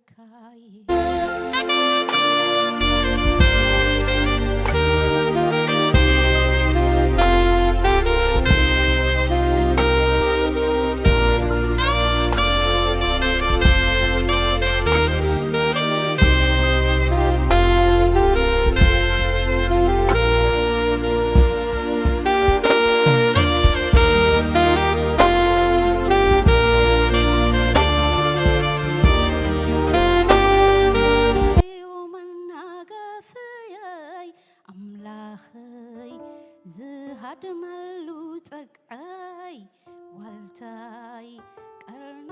ካይ መናገፍየይ ኣምላኸይ ዝሃድመሉ ጸግዐይ ዋልታይ ቀርኒ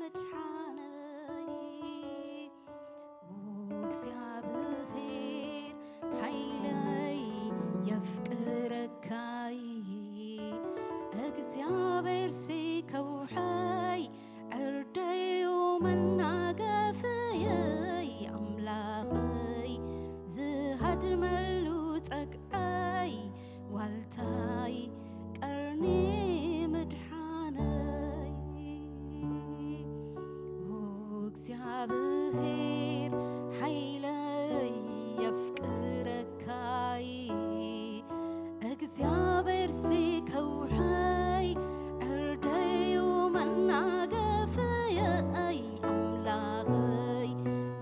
ምድሓነይ እግዚኣብሔር ሓይለይ የፍቅረካይ እግዚኣብሔር ሲ ከውሐይ ዕርደዩ መናገፍየይ ኣምላኸይ ዝሃድመሉ ጸግዐይ ዋልታይ ቀርኒ ምድሓነይ እግዚኣብሔር ሓይለይ የፍቅረካይ እግዚኣብሔር ሲ ከውሐይ ዕርደዩ መናገፍየይ ኣምላኸይ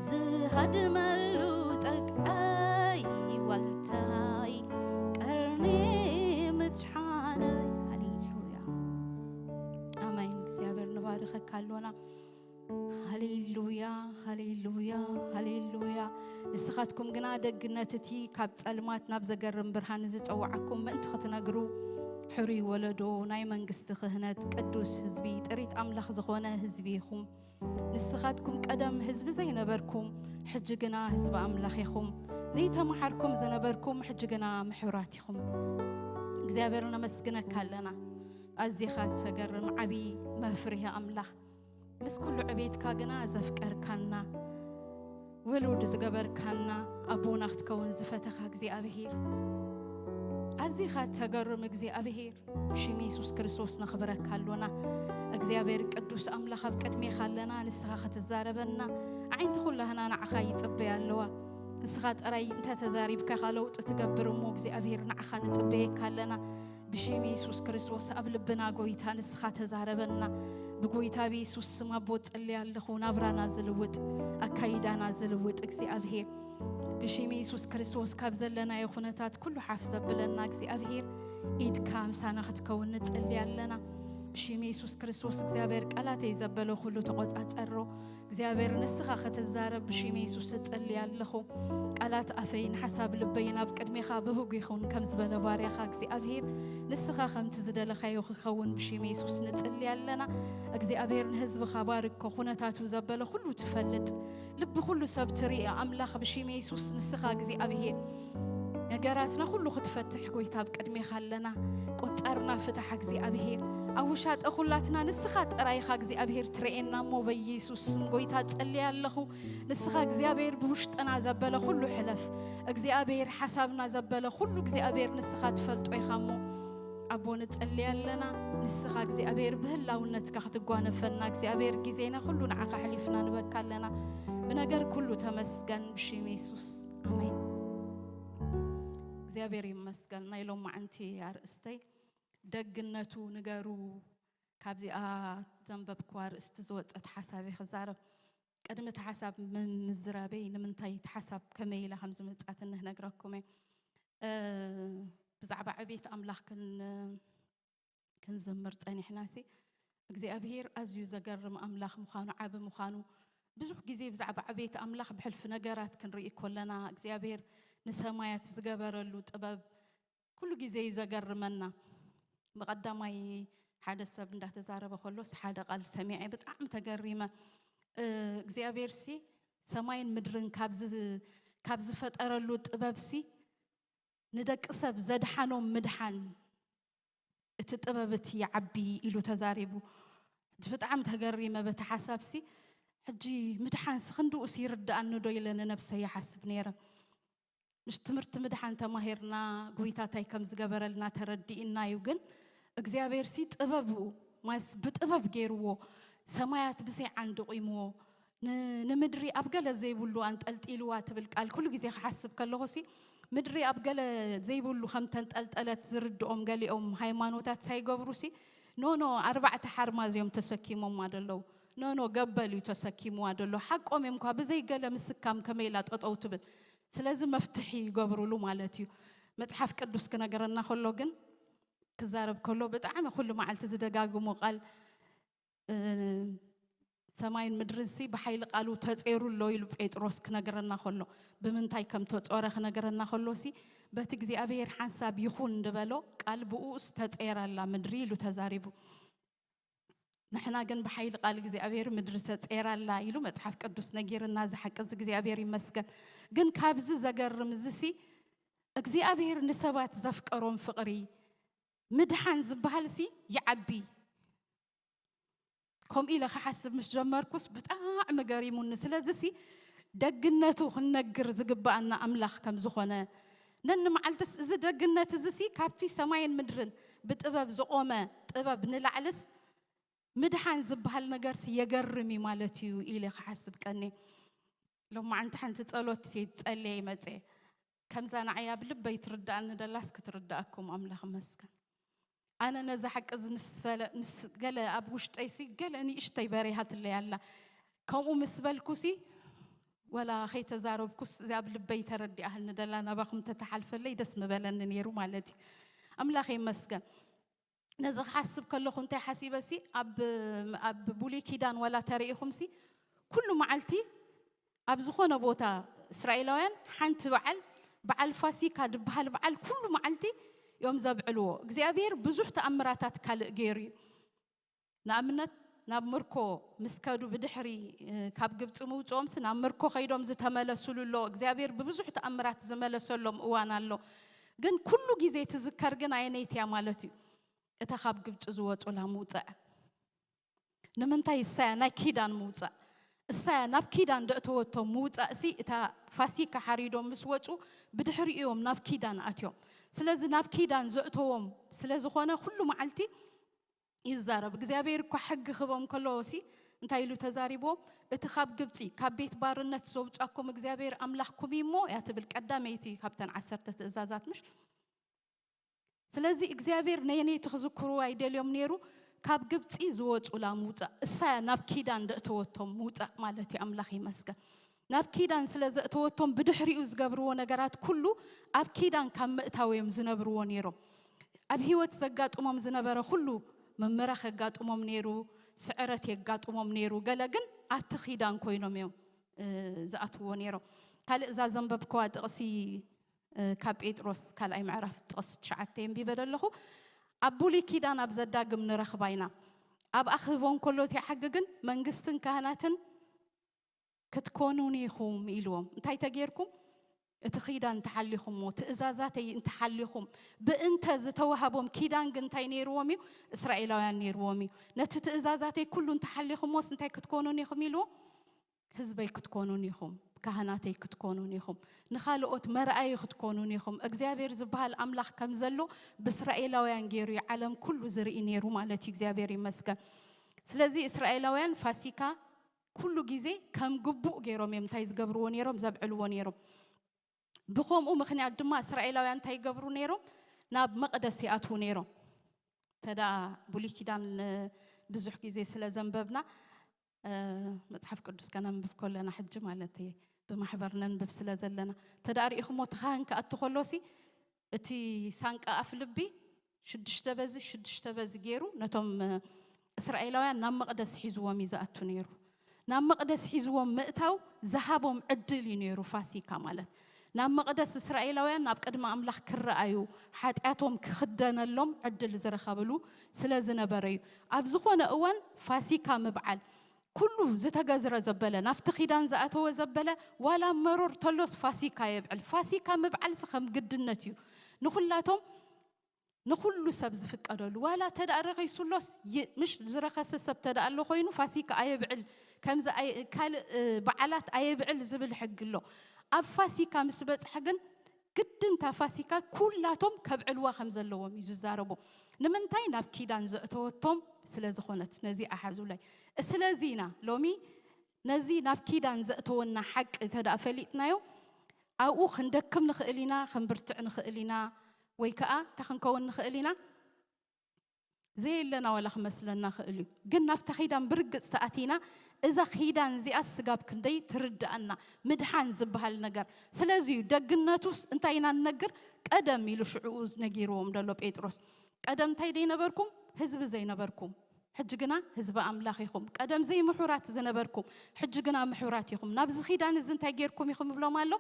ዝሃድመሉ ጸግዐይ ዋልታይ ቀርኒ ምድሓነይ ሃሌሉያ ኣሜን እግዚኣብሔር ንባርኸካ ኣሎና ሃሌሉያ ሃሌሉያ ሃሌሉያ ንስኻትኩም ግና ደግነት እቲ ካብ ጸልማት ናብ ዘገርም ብርሃን ዝጸውዓኩም ምእንቲ ክትነግሩ ሕሩይ ወለዶ ናይ መንግስቲ ክህነት ቅዱስ ህዝቢ ጥሪት ኣምላኽ ዝኾነ ህዝቢ ኢኹም ንስኻትኩም ቀደም ህዝቢ ዘይነበርኩም ሕጂ ግና ህዝቢ ኣምላኽ ኢኹም ዘይተመሓርኩም ዝነበርኩም ሕጂ ግና ምሕራት ኢኹም እግዚኣብሔር ነመስግነካ ኣለና ኣዚኻ ተገርም ዓብዪ መፍርሂ ኣምላኽ ምስ ኩሉ ዕቤትካ ግና ዘፍቀርካና ውሉድ ዝገበርካና ኣቦና ክትከውን ዝፈተኻ እግዚኣብሄር ኣዚኻ ተገርም እግዚኣብሄር ብሽም የሱስ ክርስቶስ ነኽብረካ ኣሎና እግዚኣብሔር ቅዱስ ኣምላኽ ኣብ ቅድሜኻ ኣለና ንስኻ ክትዛረበና ኣዒንቲ ኩላህና ንዓኻ ይጽበያ ኣለዋ ንስኻ ጥራይ እንተ ተዛሪብካ ኢኻ ለውጢ ትገብር እሞ እግዚኣብሔር ንዓኻ ንጽበየካ ኣለና ብሽም የሱስ ክርስቶስ ኣብ ልብና ጎይታ ንስኻ ተዛረበና ብጎይታ ብየሱስ ስም ኣቦ ጽልያ ኣለኹ ናብራና ዝልውጥ ኣካይዳና ዝልውጥ እግዚኣብሔር ብሽም የሱስ ክርስቶስ ካብ ዘለናዮ ኩነታት ኩሉ ሓፍ ዘብለና እግዚኣብሔር ኢድካ ምሳና ክትከውን ንጽሊ ኣለና ብሽም የሱስ ክርስቶስ እግዚኣብሔር ቃላተይ ዘበለ ኩሉ ተቆጻጸሮ እግዚኣብሔር ንስኻ ክትዛረብ ብሽም የሱስ እጽሊ ኣለኹ ቃላት ኣፈይን ሓሳብ ልበይን ኣብ ቅድሜኻ ብህጉ ይኹን ከም ዝበለ ባርያኻ እግዚኣብሔር ንስኻ ከምቲ ዝደለኻዮ ክኸውን ብሽም የሱስ ንጽሊ ኣለና እግዚኣብሔር ንህዝብኻ ባርኮ ኩነታቱ ዘበለ ኩሉ ትፈልጥ ልቢ ኩሉ ሰብ ትርኢ ኣምላኽ ብሽም የሱስ ንስኻ እግዚኣብሔር ነገራትና ኩሉ ክትፈትሕ ጎይታ ኣብ ቅድሜኻ ኣለና ቆጻርና ፍታሕ እግዚኣብሔር ኣብ ውሻጠ ኩላትና ንስኻ ጥራይኻ እግዚኣብሔር ትርእየና እሞ በየሱስ ስም ጎይታ ጸልየ ኣለኹ ንስኻ እግዚኣብሔር ብውሽጥና ዘበለ ኩሉ ሕለፍ እግዚኣብሔር ሓሳብና ዘበለ ኩሉ እግዚኣብሔር ንስኻ ትፈልጦ ኢኻ እሞ ኣቦ ንጸልይ ኣለና ንስኻ እግዚኣብሔር ብህላውነትካ ክትጓነፈና እግዚኣብሔር ግዜና ኩሉ ንዓኻ ኣሕሊፍና ንበካ ኣለና ብነገር ኩሉ ተመስገን ብሽም የሱስ ኣሜን እግዚኣብሔር ይመስገን ናይ ሎማዓንቲ ኣርእስተይ ደግነቱ ንገሩ ካብዚኣ ዘንበብኩዋ ኣርእስቲ ዝወፀት ሓሳብ ክዛረብ ቅድሚ እቲ ሓሳብ ምዝራበይ ንምንታይ እቲ ሓሳብ ከመይ ኢላ ከም ዝመፃትኒ ክነግረኩም እየ ብዛዕባ ዕቤት ኣምላኽ ክንዝምር ፀኒሕና ሲ እግዚኣብሄር ኣዝዩ ዘገርም ኣምላኽ ምዃኑ ዓቢ ምዃኑ ብዙሕ ግዜ ብዛዕባ ዕቤት ኣምላኽ ብሕልፊ ነገራት ክንርኢ ከለና እግዚኣብሄር ንሰማያት ዝገበረሉ ጥበብ ኩሉ ግዜ እዩ ዘገርመና ብቐዳማይ ሓደ ሰብ እንዳተዛረበ ከሎስ ሓደ ቃል ሰሚዐ ብጣዕሚ ተገሪመ እግዚኣብሄር ሲ ሰማይን ምድርን ካብ ዝፈጠረሉ ጥበብ ሲ ንደቂ ሰብ ዘድሓኖም ምድሓን እቲ ጥበብ እቲ ይዓቢ ኢሉ ተዛሪቡ። ሕጂ ብጣዕሚ ተገሪመ በቲ ሓሳብሲ። ሕጂ ምድሓንሲ ክንድኡስ ይርድኣኒ ዶ ኢለ ንነብሰይ ይሓስብ ነይረ። ምሽ ትምህርቲ ምድሓን ተማሂርና፣ ጎይታ ታይ ከም ዝገበረልና ተረዲእና እዩ። ግን እግዚኣብሔር ሲ ጥበቡ ማስ ብጥበብ ገይርዎ፣ ሰማያት ብሰይዓን ድቂምዎ፣ ን- ንምድሪ ኣብ ገለ ዘይብሉ ኣንጠልጢልዋ ትብል ቃል ኩሉ ግዜ ክሓስብ ከለኹ ሲ፣ ምድሪ ኣብ ገለ ዘይብሉ ከም ተንጠልጠለት ዝርድኦም ገሊኦም ሃይማኖታት ሳይገብሩ ሲ፣ ኖ ኖ ኣርባዕተ ሓርማዝ እዮም ተሰኪሞማ ደለዉ። ኖ ኖ ገበል እዩ ተሰኪምዋ ደሎ። ሓቆም እዮም እኳ ብዘይ ገለ ምስካም ከመይ ኢላ ጠጠው ትብል። ስለዚ መፍትሒ ይገብሩሉ ማለት እዩ። መጽሓፍ ቅዱስ ክነገረና ከሎ ግን፣ ክዛረብ ከሎ ብጣዕሚ ኩሉ መዓልቲ ዝደጋግሞ ቃል፣ እ፣ ሰማይን ምድርን ሲ ብሓይሊ ቃሉ ተጼሩ ኣሎ ኢሉ ጴጥሮስ ክነገረና ከሎ፣ ብምንታይ ከም ተጾረ ክነገረና ከሎ ሲ፣ በቲ እግዚኣብሔር ሓንሳብ ይኹን ዝበሎ ቃል ብኡስ ተጼራ ኣላ ምድሪ ኢሉ ተዛሪቡ። ንሕና ግን ብሓይሊ ቃል እግዚኣብሔር ምድሪ ተጼራ ኣላ ኢሉ መጽሓፍ ቅዱስ ነጊርና፣ እዚ ሓቂ እዚ እግዚኣብሔር ይመስገን። ግን ካብዚ ዘገርም እዚ ሲ፣ እግዚኣብሔር ንሰባት ዘፍቀሮም ፍቕሪ፣ ምድሓን ዝበሃል ሲ ይዓቢ። ከምኡ ኢለ ክሓስብ ምስ ጀመርኩስ ብጣዕሚ ገሪሙኒ። ስለዚ ሲ፣ ደግነቱ ክንነግር ዝግብኣና ኣምላኽ ከም ዝኾነ፣ ነኒ መዓልትስ እዚ ደግነት እዚ ሲ፣ ካብቲ ሰማይን ምድርን ብጥበብ ዝቖመ ጥበብ ንላዕልስ፣ ምድሓን ዝበሃል ነገር ሲ የገርም እዩ ማለት እዩ ኢለ ክሓስብ ቀኒ። ሎማዓንቲ ሓንቲ ጸሎት እየ ጸልየ ይመጸ። ከምዛ ንዓይ ኣብ ልበይ ትርድኣኒ ደላስ ክትርድኣኩም ኣምላኽ መስገን። ኣነ ነዚ ሓቂ እዚ ምስ ፈለ-፣ ምስ ገለ ኣብ ውሽጠይ ሲ ገለ ንእሽተይ በሪሃትለይ ኣላ። ከምኡ ምስ በልኩ ሲ፣ ወላ ከይተዛረብኩስ እዚ ኣብ ልበይ ተረዲኣህልኒ ደላ ናባኹም ተተሓልፈለይ ደስ ምበለኒ ነይሩ ማለት እዩ። ኣምላኽ ይመስገን። ነዚ ክሓስብ ከለኹ እንታይ ሓሲበ ሲ፣ ኣብ፣ ኣብ ብሉይ ኪዳን ዋላ ተሪኢኹም ሲ፣ ኩሉ መዓልቲ ኣብ ዝኾነ ቦታ እስራኤላውያን ሓንቲ በዓል፣ በዓል ፋሲካ ዝበሃል በዓል ኩሉ መዓልቲ እዮም ዘብዕልዎ። እግዚኣብሔር ብዙሕ ተኣምራታት ካልእ ገይሩ እዩ። ንኣብነት ናብ ምርኮ ምስ ከዱ ብድሕሪ፣ እ፣ ካብ ግብፂ ምውፅኦምሲ ናብ ምርኮ ከይዶም ዝተመለሱሉ ኣሎ። እግዚኣብሔር ብብዙሕ ተኣምራት ዝመለሰሎም እዋን ኣሎ። ግን ኩሉ ግዜ ትዝከር ግን ኣየነይቲ እያ ማለት እዩ? እታ ካብ ግብፂ ዝወፁላ ምውፃእ። ንምንታይ? እሳያ ናይ ኪዳን ምውፃእ፣ እሳያ ናብ ኪዳን ደእተወቶም ምውፃእ ሲ፣ እታ ፋሲካ ሓሪዶም ምስ ወፁ ብድሕሪኡ እዮም ናብ ኪዳን ኣትዮም። ስለዚ ናብ ኪዳን ዘእተዎም ስለ ዝኾነ ኩሉ መዓልቲ ይዛረብ። እግዚኣብሔር እኳ ሕጊ ክቦም ከለዎ ሲ እንታይ ኢሉ ተዛሪብዎም? እቲ ካብ ግብፂ ካብ ቤት ባርነት ዘውፃኩም እግዚኣብሔር ኣምላኽኩም እዩ እሞ እያ ትብል ቀዳመይቲ ካብተን ዓሰርተ ትእዛዛት ምሽ? ስለዚ እግዚኣብሔር ነየነይቲ ክዝክርዎ ኣይደልዮም ነይሩ? ካብ ግብፂ ዝወፁላ ምውፃእ፣ እሳያ ናብ ኪዳን ደእተወቶም ምውፃእ ማለት እዩ። ኣምላኽ ይመስገን። ናብ ኪዳን ስለ ዘእተወቶም ብድሕሪኡ ዝገብርዎ ነገራት ኩሉ ኣብ ኪዳን ካብ ምእታው እዮም ዝነብርዎ ነይሮም። ኣብ ህይወት ዘጋጥሞም ዝነበረ ኩሉ ምምራኽ የጋጥሞም ነይሩ፣ ስዕረት የጋጥሞም ነይሩ። ገለ ግን ኣብቲ ኪዳን ኮይኖም እዮም፣ እ፣ ዝኣትውዎ ነይሮም። ካልእ እዛ ዘንበብከዋ ጥቕሲ፣ እ፣ ካብ ጴጥሮስ ካልኣይ ምዕራፍ ጥቕሲ ትሽዓተ የንቢበ ዘለኹ። ኣብ ብሉይ ኪዳን ኣብ ዘዳግም ንረኽባ ኢና። ኣብኣ ክህቦም ከሎ እቲ ሕጊ ግን መንግስትን ካህናትን ክትኮኑኒ ኢኹም ኢልዎም። እንታይ ተጌርኩም? እቲ ኪዳን እንተሓሊኹምዎ፣ ትእዛዛተይ እንተሓሊኹም፣ ብእንተ ዝተዋህቦም ኪዳን ግን እንታይ ነይርዎም እዩ? እስራኤላውያን ነይርዎም እዩ። ነቲ ትእዛዛተይ ኩሉ እንተሓሊኹምዎስ እንታይ ክትኮኑኒ ኢኹም ኢልዎም? ህዝበይ ክትኮኑኒ ኢኹም፣ ካህናተይ ክትኮኑኒ ኢኹም፣ ንኻልኦት መርኣዪ ክትኮኑኒ ኢኹም። እግዚኣብሔር ዝበሃል ኣምላኽ ከም ዘሎ ብእስራኤላውያን ገይሩ እዩ ዓለም ኩሉ ዝርኢ ነይሩ ማለት እዩ። እግዚኣብሔር ይመስገን። ስለዚ እስራኤላውያን ፋሲካ ኩሉ ግዜ ከም ግቡእ ገይሮም እዮም እንታይ ዝገብርዎ ነይሮም? ዘብዕልዎ ነይሮም። ብኸምኡ ምኽንያት ድማ እስራኤላውያን እንታይ ይገብሩ ነይሮም? ናብ መቕደስ ይኣትዉ ነይሮም። ተዳ ብሉይ ኪዳን ብዙሕ ግዜ ስለ ዘንበብና፣ እ፣ መጽሓፍ ቅዱስ ከነንብብ ከለና ሕጂ ማለት እየ፣ ብማሕበር ነንብብ ስለ ዘለና፣ ተዳ ርኢኹሞ እቲ ካህን ክኣቱ ከሎሲ እቲ ሳንቃ ኣፍ ልቢ ሽዱሽተ በዚ ሽዱሽተ በዚ ገይሩ ነቶም፣ እ፣ እስራኤላውያን ናብ መቕደስ ሒዝዎም እዩ ዝኣቱ ነይሩ። ናብ መቕደስ ሒዝዎም ምእታው ዝሃቦም ዕድል እዩ ነይሩ ፋሲካ ማለት። ናብ መቕደስ እስራኤላውያን ናብ ቅድሚ ኣምላኽ ክረኣዩ፣ ሓጢኣቶም ክኽደነሎም ዕድል ዝረኸብሉ ስለ ዝነበረ እዩ። ኣብ ዝኾነ እዋን ፋሲካ ምብዓል፣ ኩሉ ዝተገዝረ ዘበለ፣ ናብቲ ኪዳን ዝኣተወ ዘበለ፣ ዋላ መሮር ተሎስ ፋሲካ የብዕል። ፋሲካ ምብዓልሲ ከም ግድነት እዩ። ንኹላቶም፣ ንኹሉ ሰብ ዝፍቀደሉ፣ ዋላ ተደኣ ረኺሱሎስ ይ-፣ ምሽ ዝረኸሰ ሰብ ተደኣ ኣሎ ኮይኑ ፋሲካ ኣየብዕል፣ ከምዚ ኣይ-፣ ካልእ፣ እ፣ በዓላት ኣየብዕል ዝብል ሕጊ ኣሎ። ኣብ ፋሲካ ምስ በጽሐ ግን ግድንታ ፋሲካ ኩላቶም ከብዕልዋ ከም ዘለዎም እዩ ዝዛረቦ። ንምንታይ? ናብ ኪዳን ዘእተወቶም ስለ ዝኾነት። ነዚ ኣሓዙለይ። ስለዚ ኢና ሎሚ ነዚ ናብ ኪዳን ዘእተወና ሓቂ እንተ ደኣ ፈሊጥናዮ፣ ኣብኡ ክንደክም ንኽእል ኢና፣ ክንብርትዕ ንኽእል ኢና፣ ወይ ከኣ እንታይ ክንከውን ንኽእል ኢና? ዘየለና ዋላ ክመስለና ክእል እዩ። ግን ናብታ ኺዳን ብርግጽ ተኣቲና፣ እዛ ኺዳን እዚኣ ስጋብ ክንደይ ትርድኣና፣ ምድሓን ዝበሃል ነገር። ስለዚ እዩ ደግነቱስ እንታይ ኢና ንነግር? ቀደም ኢሉ ሽዕኡ ነጊርዎም ደሎ ጴጥሮስ። ቀደም እንታይ ዘይነበርኩም? ህዝቢ ዘይነበርኩም። ሕጂ ግና ህዝቢ ኣምላኽ ኢኹም። ቀደም ዘይምሑራት ዝነበርኩም፣ ሕጂ ግና ምሑራት ኢኹም። ናብዚ ኺዳን እዚ እንታይ ጌርኩም ኢኹም ይብሎም ኣሎ?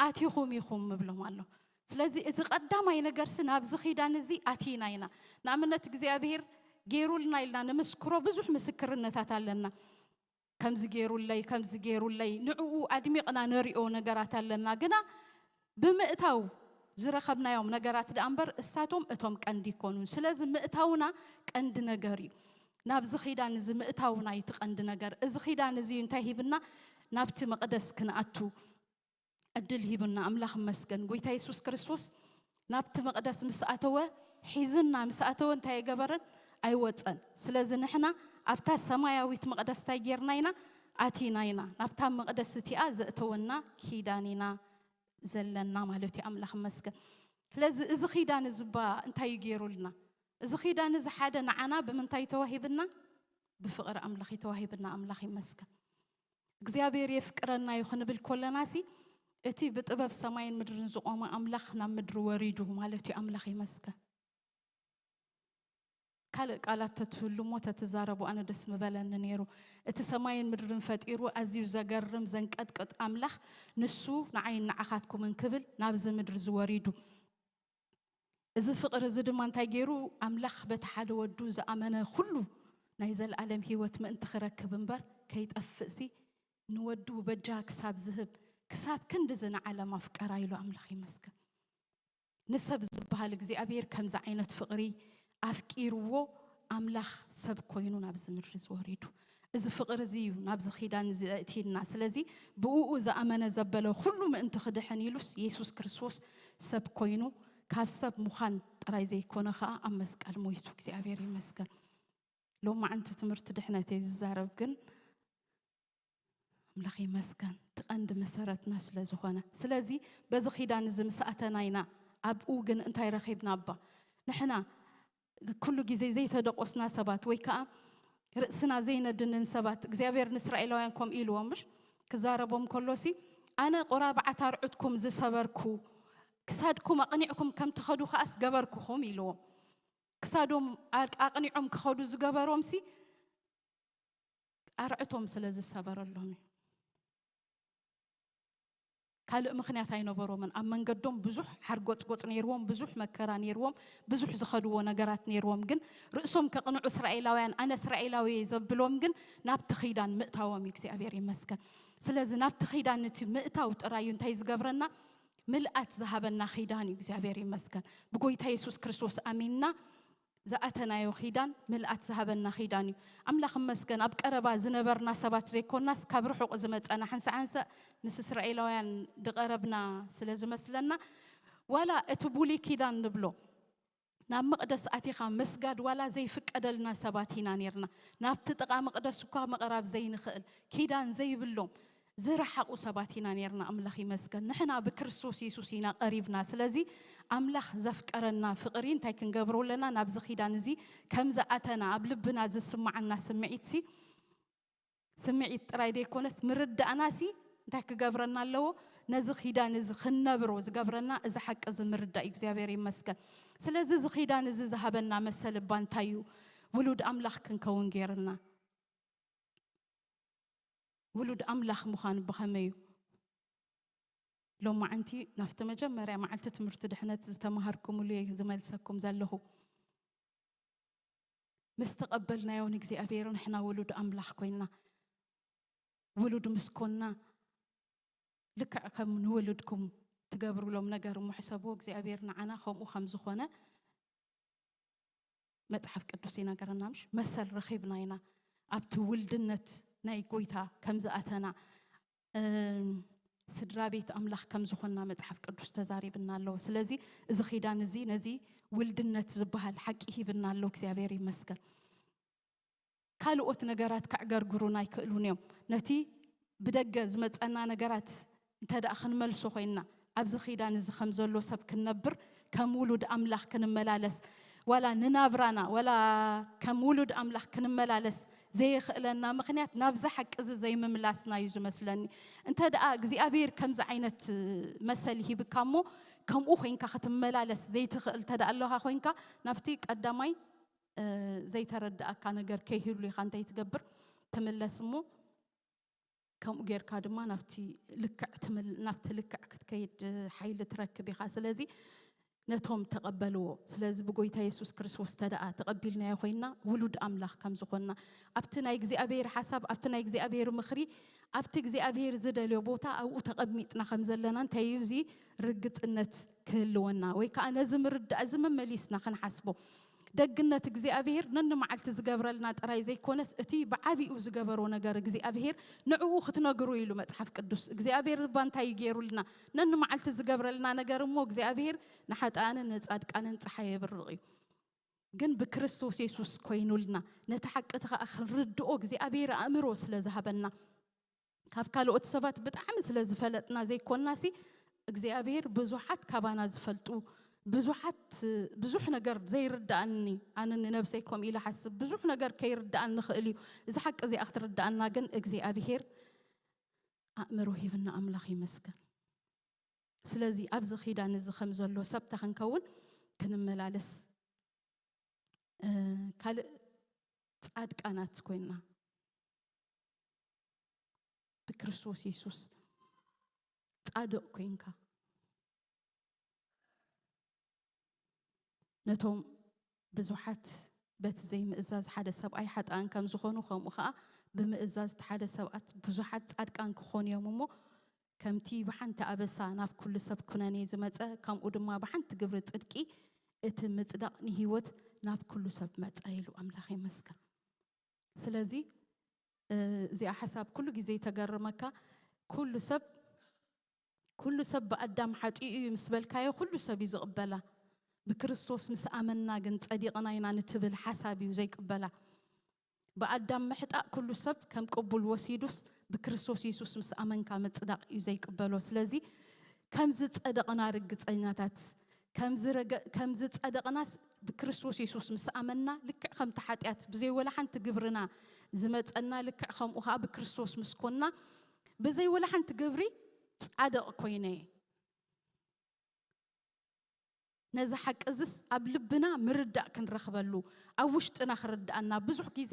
ኣቲኹም ኢኹም ይብሎም ኣሎ። ስለዚ እቲ ቀዳማይ ነገርሲ ናብዚ ኺዳን እዚ ኣቲና ኢና። ንኣብነት እግዚኣብሔር ገይሩልና ኢልና ንምስክሮ ብዙሕ ምስክርነታት ኣለና። ከምዚ ገይሩለይ፣ ከምዚ ገይሩለይ፣ ንዕኡ ኣድሚቕና ነሪኦ ነገራት ኣለና። ግና ብምእታው ዝረኸብናዮም ነገራት ደኣ እምበር እሳቶም እቶም ቀንዲ ይኮኑን። ስለዚ ምእታውና ቀንዲ ነገር እዩ። ናብዚ ኺዳን እዚ ምእታውና እዩ እቲ ቀንዲ ነገር። እዚ ኺዳን እዚ እዩ እንታይ ሂብና? ናብቲ መቕደስ ክንኣቱ ዕድል ሂቡና። ኣምላኽ ይመስገን። ጎይታ የሱስ ክርስቶስ ናብቲ መቕደስ ምስ ኣተወ፣ ሒዝና ምስ ኣተወ እንታይ ኣይገበረን? ኣይወጸን። ስለዚ ንሕና ኣብታ ሰማያዊት መቕደስ እንታይ ጌርና ኢና? ኣቲና ኢና። ናብታ መቕደስ እቲኣ ዘእተወና ኪዳን ኢና ዘለና ማለት እዩ። ኣምላኽ ይመስገን። ስለዚ እዚ ኺዳን እዚ እባ እንታይ እዩ ገይሩልና? እዚ ኺዳን እዚ ሓደ ንዓና ብምንታይ ተዋሂብና? ብፍቕሪ ኣምላኽ እዩ ተዋሂብና። ኣምላኽ ይመስገን። እግዚኣብሔር የፍቅረና እዩ ክንብል ከለናሲ፣ እቲ ብጥበብ ሰማይን ምድርን ዝቖመ ኣምላኽ ናብ ምድሪ ወሪዱ ማለት እዩ። ኣምላኽ ይመስገን። ካልእ ቃላት ተትህሉ እሞ ተትዛረቡ ኣነ ደስ ምበለኒ ነይሩ። እቲ ሰማይን ምድርን ፈጢሩ ኣዝዩ ዘገርም ዘንቀጥቅጥ ኣምላኽ፣ ንሱ ንዓይን ንዓኻትኩምን ክብል ናብዚ ምድሪ ዝወሪዱ። እዚ ፍቕሪ እዚ ድማ እንታይ ገይሩ? ኣምላኽ በቲ ሓደ ወዱ ዝኣመነ ኩሉ ናይ ዘለኣለም ህይወት ምእንቲ ክረክብ እምበር ከይጠፍእሲ፣ ንወዱ በጃ ክሳብ ዝህብ፣ ክሳብ ክንድዚ ንዓለም ኣፍቀራ ኢሉ ኣምላኽ ይመስገን። ንሰብ ዝበሃል እግዚኣብሔር ከምዚ ዓይነት ፍቕሪ ኣፍቂርዎ ኣምላኽ ሰብ ኮይኑ ናብዚ ምድሪ ዝወሪዱ። እዚ ፍቕሪ እዚ እዩ ናብዚ ኪዳን እዚ ኣእትዩና። ስለዚ ብእኡ ዝኣመነ ዘበለ ኩሉ ምእንቲ ክድሕን ኢሉስ የሱስ ክርስቶስ ሰብ ኮይኑ ካብ ሰብ ምዃን ጥራይ ዘይኮነ ኸኣ ኣብ መስቀል ሞይቱ። እግዚኣብሔር ይመስገን። ሎማዓንቲ ትምህርቲ ድሕነት እየ ዝዛረብ፣ ግን ኣምላኽ ይመስገን እቲ ቀንዲ መሰረትና ስለ ዝኾነ። ስለዚ በዚ ኪዳን እዚ ምስ ኣተና ኢና ኣብኡ ግን እንታይ ረኺብና እባ? ንሕና ኩሉ ግዜ ዘይተደቆስና ሰባት ወይ ከኣ ርእስና ዘይነድንን ሰባት፣ እግዚኣብሔር ንእስራኤላውያን ከምኡ ኢልዎም ምሽ ክዛረቦም ከሎሲ፣ ኣነ ቆራብዓት ኣርዑትኩም ዝሰበርኩ፣ ክሳድኩም ኣቕኒዕኩም ከም ትኸዱ ከኣስ ገበርኩኹም ኢልዎም። ክሳዶም ኣር-፣ ኣቕኒዖም ክኸዱ ዝገበሮምሲ ኣርዕቶም ስለ ዝሰበረሎም እዩ። ካልእ ምኽንያት ኣይነበሮምን። ኣብ መንገዶም ብዙሕ ሓርጎጽጎጽ ነይርዎም፣ ብዙሕ መከራ ነይርዎም፣ ብዙሕ ዝኸድዎ ነገራት ነይርዎም። ግን ርእሶም ከቕንዑ እስራኤላውያን፣ ኣነ እስራኤላዊ እየ ዘብሎም ግን ናብቲ ኺዳን ምእታዎም እዩ። እግዚኣብሔር ይመስገን። ስለዚ ናብቲ ኺዳን እቲ ምእታው ጥራይ እዩ እንታይ ዝገብረና? ምልኣት ዝሃበና ኺዳን እዩ። እግዚኣብሔር ይመስገን። ብጎይታ የሱስ ክርስቶስ ኣሚንና ዝኣተናዮ ኺዳን ምልኣት ዝሃበና ኺዳን እዩ። ኣምላኽ ይመስገን፣ ኣብ ቀረባ ዝነበርና ሰባት ዘይኮናስ፣ ካብ ርሑቕ ዝመጸና፣ ሓንሳእ ሓንሳእ ምስ እስራኤላውያን ዝቐረብና ስለ ዝመስለና፣ ዋላ እቲ ብሉይ ኪዳን ንብሎ፣ ናብ መቕደስ ኣቲኻ ምስጋድ ዋላ ዘይፍቀደልና ሰባት ኢና ኔርና። ናብቲ ጥቓ መቕደስ እኳ ምቕራብ ዘይንኽእል፣ ኪዳን ዘይብሎም፣ ዝረሓቑ ሰባት ኢና ኔርና። ኣምላኽ ይመስገን። ንሕና ብክርስቶስ የሱስ ኢና ቀሪብና። ስለዚ ኣምላኽ ዘፍቀረና ፍቕሪ እንታይ ክንገብሮ ኣለና? ናብዚ ኪዳን እዚ ከም ዝኣተና ኣብ ልብና ዝስምዓና ስምዒትሲ፣ ስምዒት ጥራይ ዘይኮነስ ምርዳእናሲ እንታይ ክገብረና ኣለዎ? ነዚ ኪዳን እዚ ክንነብሮ ዝገብረና እዚ ሓቂ እዚ ምርዳእ እዩ። እግዚኣብሔር ይመስገን። ስለዚ እዚ ኪዳን እዚ ዝሃበና መሰል እባ እንታይ እዩ? ውሉድ ኣምላኽ ክንከውን ገይርና። ውሉድ ኣምላኽ ምዃን ብኸመይ እዩ? ሎማዓንቲ ናብቲ መጀመርያ መዓልቲ ትምህርቲ ድሕነት ዝተማሃርኩምሉ እየ ዝመልሰኩም ዘለኹ። ምስ ተቐበልናዮ ንእግዚኣብሔር ንሕና ውሉድ ኣምላኽ ኮይንና፣ ውሉድ ምስ ኮንና፣ ልክዕ ከም ንውሉድኩም ትገብሩሎም ነገር እሞ ሕሰብዎ፣ እግዚኣብሔር ንዓና ከምኡ ከም ዝኾነ መጽሓፍ ቅዱስ ይነገረና። ምሽ መሰል ረኺብና ኢና፣ ኣብቲ ውልድነት ናይ ጎይታ ከም ዝኣተና፣ እም፣ ስድራ ቤት ኣምላኽ ከም ዝኾንና መጽሓፍ ቅዱስ ተዛሪብና ኣለዎ። ስለዚ እዚ ኺዳን እዚ ነዚ ውልድነት ዝበሃል ሓቂ ሂብና ኣሎ። እግዚኣብሔር ይመስገን። ካልኦት ነገራት ከዕገርግሩና ኣይክእሉን እዮም። ነቲ ብደገ ዝመጸና ነገራት እንተ ደኣ ክንመልሶ ኮይንና፣ ኣብዚ ኪዳን እዚ ከም ዘሎ ሰብ ክንነብር፣ ከም ውሉድ ኣምላኽ ክንመላለስ፣ ዋላ ንናብራና፣ ዋላ ከም ውሉድ ኣምላኽ ክንመላለስ ዘየኽእለና ምኽንያት ናብዚ ሓቂ እዚ ዘይምምላስና እዩ ዝመስለኒ። እንተ ደኣ እግዚኣብሔር ከምዚ ዓይነት መሰል ሂብካ እሞ፣ ከምኡ ኮይንካ ክትመላለስ ዘይትኽእል እንተ ደኣ ኣለኻ ኮይንካ፣ ናብቲ ቀዳማይ፣ እ፣ ዘይተረድኣካ ነገር ከይህሉ ኢኻ እንታይ ትገብር? ትምለስ እሞ፣ ከምኡ ጌርካ ድማ ናብቲ ልክዕ ትምል-፣ ናብቲ ልክዕ ክትከይድ ሓይሊ ትረክብ ኢኻ። ስለዚ ነቶም ተቐበልዎ። ስለዚ ብጎይታ የሱስ ክርስቶስ እንተ ደኣ ተቐቢልናዮ ኮይንና፣ ውሉድ ኣምላኽ ከም ዝኾንና፣ ኣብቲ ናይ እግዚኣብሔር ሓሳብ፣ ኣብቲ ናይ እግዚኣብሔር ምኽሪ፣ ኣብቲ እግዚኣብሔር ዝደልዮ ቦታ ኣብኡ ተቐሚጥና ከም ዘለና፣ እንታይ እዩ እዚ ርግጽነት ክህልወና፣ ወይ ከኣ ነዚ ምርዳእ እዚ መመሊስና ክንሓስቦ። ደግነት እግዚኣብሔር ነንመዓልቲ ዝገብረልና ጥራይ ዘይኮነስ፣ እቲ ብዓቢኡ ዝገበሮ ነገር እግዚኣብሔር ንዕኡ ክትነግሩ ኢሉ መጽሓፍ ቅዱስ። እግዚኣብሔር እባ እንታይ እዩ ገይሩልና? ነንመዓልቲ ዝገብረልና ነገር እሞ እግዚኣብሔር ንሓጥኣንን ንጻድቃንን ጸሓይ የብርቕ እዩ። ግን ብክርስቶስ የሱስ ኮይኑልና፣ ነቲ ሓቂ እቲ ኸኣ ክንርድኦ እግዚኣብሔር ኣእምሮ ስለ ዝሃበና፣ ካብ ካልኦት ሰባት ብጣዕሚ ስለ ዝፈለጥና ዘይኮንናሲ፣ እግዚኣብሔር ብዙሓት ካባና ዝፈልጡ፣ ብዙሓት፣ ብዙሕ ነገር ዘይርድኣኒ፣ ኣነ ንነብሰይ ከምኡ ኢለ ሓስብ፣ ብዙሕ ነገር ከይርድኣኒ ይኽእል እዩ። እዚ ሓቂ እዚኣ ክትርድኣና ግን እግዚኣብሔር ኣእምሮ ሂብና፣ ኣምላኽ ይመስገን። ስለዚ ኣብዚ ኪዳን እዚ ከም ዘሎ ሰብ ተኽንከውን ክንመላለስ፣ እ፣ ካልእ ጻድቃናት ኮይንና ብክርስቶስ የሱስ ጻድቕ ኮይንካ፣ ነቶም ብዙሓት በቲ ዘይምእዛዝ ሓደ ሰብኣይ ሓጥኣን ከም ዝኾኑ፣ ከምኡ ኸኣ ብምእዛዝ እቲ ሓደ ሰብኣት ብዙሓት ጻድቃን ክኾኑ እዮም እሞ፣ ከምቲ ብሓንቲ ኣበሳ ናብ ኩሉ ሰብ ኩነኔ ዝመጸ፣ ከምኡ ድማ ብሓንቲ ግብሪ ጽድቂ እቲ ምጽዳቕ ንህይወት ናብ ኩሉ ሰብ መጸ ኢሉ። ኣምላኽ ይመስገን። ስለዚ፣ እ፣ እዚኣ ሓሳብ ኩሉ ግዜ ተገርመካ። ኩሉ ሰብ፣ ኩሉ ሰብ ብኣዳም ሓጢኡ እዩ ምስ በልካዮ፣ ኩሉ ሰብ እዩ ዝቕበላ። ብክርስቶስ ምስ ኣመንና ግን ጸዲቕና ኢና ንትብል ሓሳብ እዩ ዘይቅበላ። ብኣዳም ምሕጣእ ኩሉ ሰብ ከም ቅቡል ወሲዱስ፣ ብክርስቶስ የሱስ ምስ ኣመንካ ምጽዳቕ እዩ ዘይቅበሎ። ስለዚ ከም ዝጸደቕና ርግጸኛታት፣ ከም ዝረገ-፣ ከም ዝጸደቕናስ ብክርስቶስ የሱስ ምስ ኣመንና፣ ልክዕ ከምቲ ሓጢኣት ብዘይ ወላ ሓንቲ ግብርና ዝመጸና፣ ልክዕ ከምኡ ኸኣ ብክርስቶስ ምስ ኮንና፣ ብዘይ ወላ ሓንቲ ግብሪ ጻድቕ ኮይነ እየ። ነዚ ሓቂ እዝስ ኣብ ልብና ምርዳእ ክንረኽበሉ፣ ኣብ ውሽጥና ክርድኣና፣ ብዙሕ ግዜ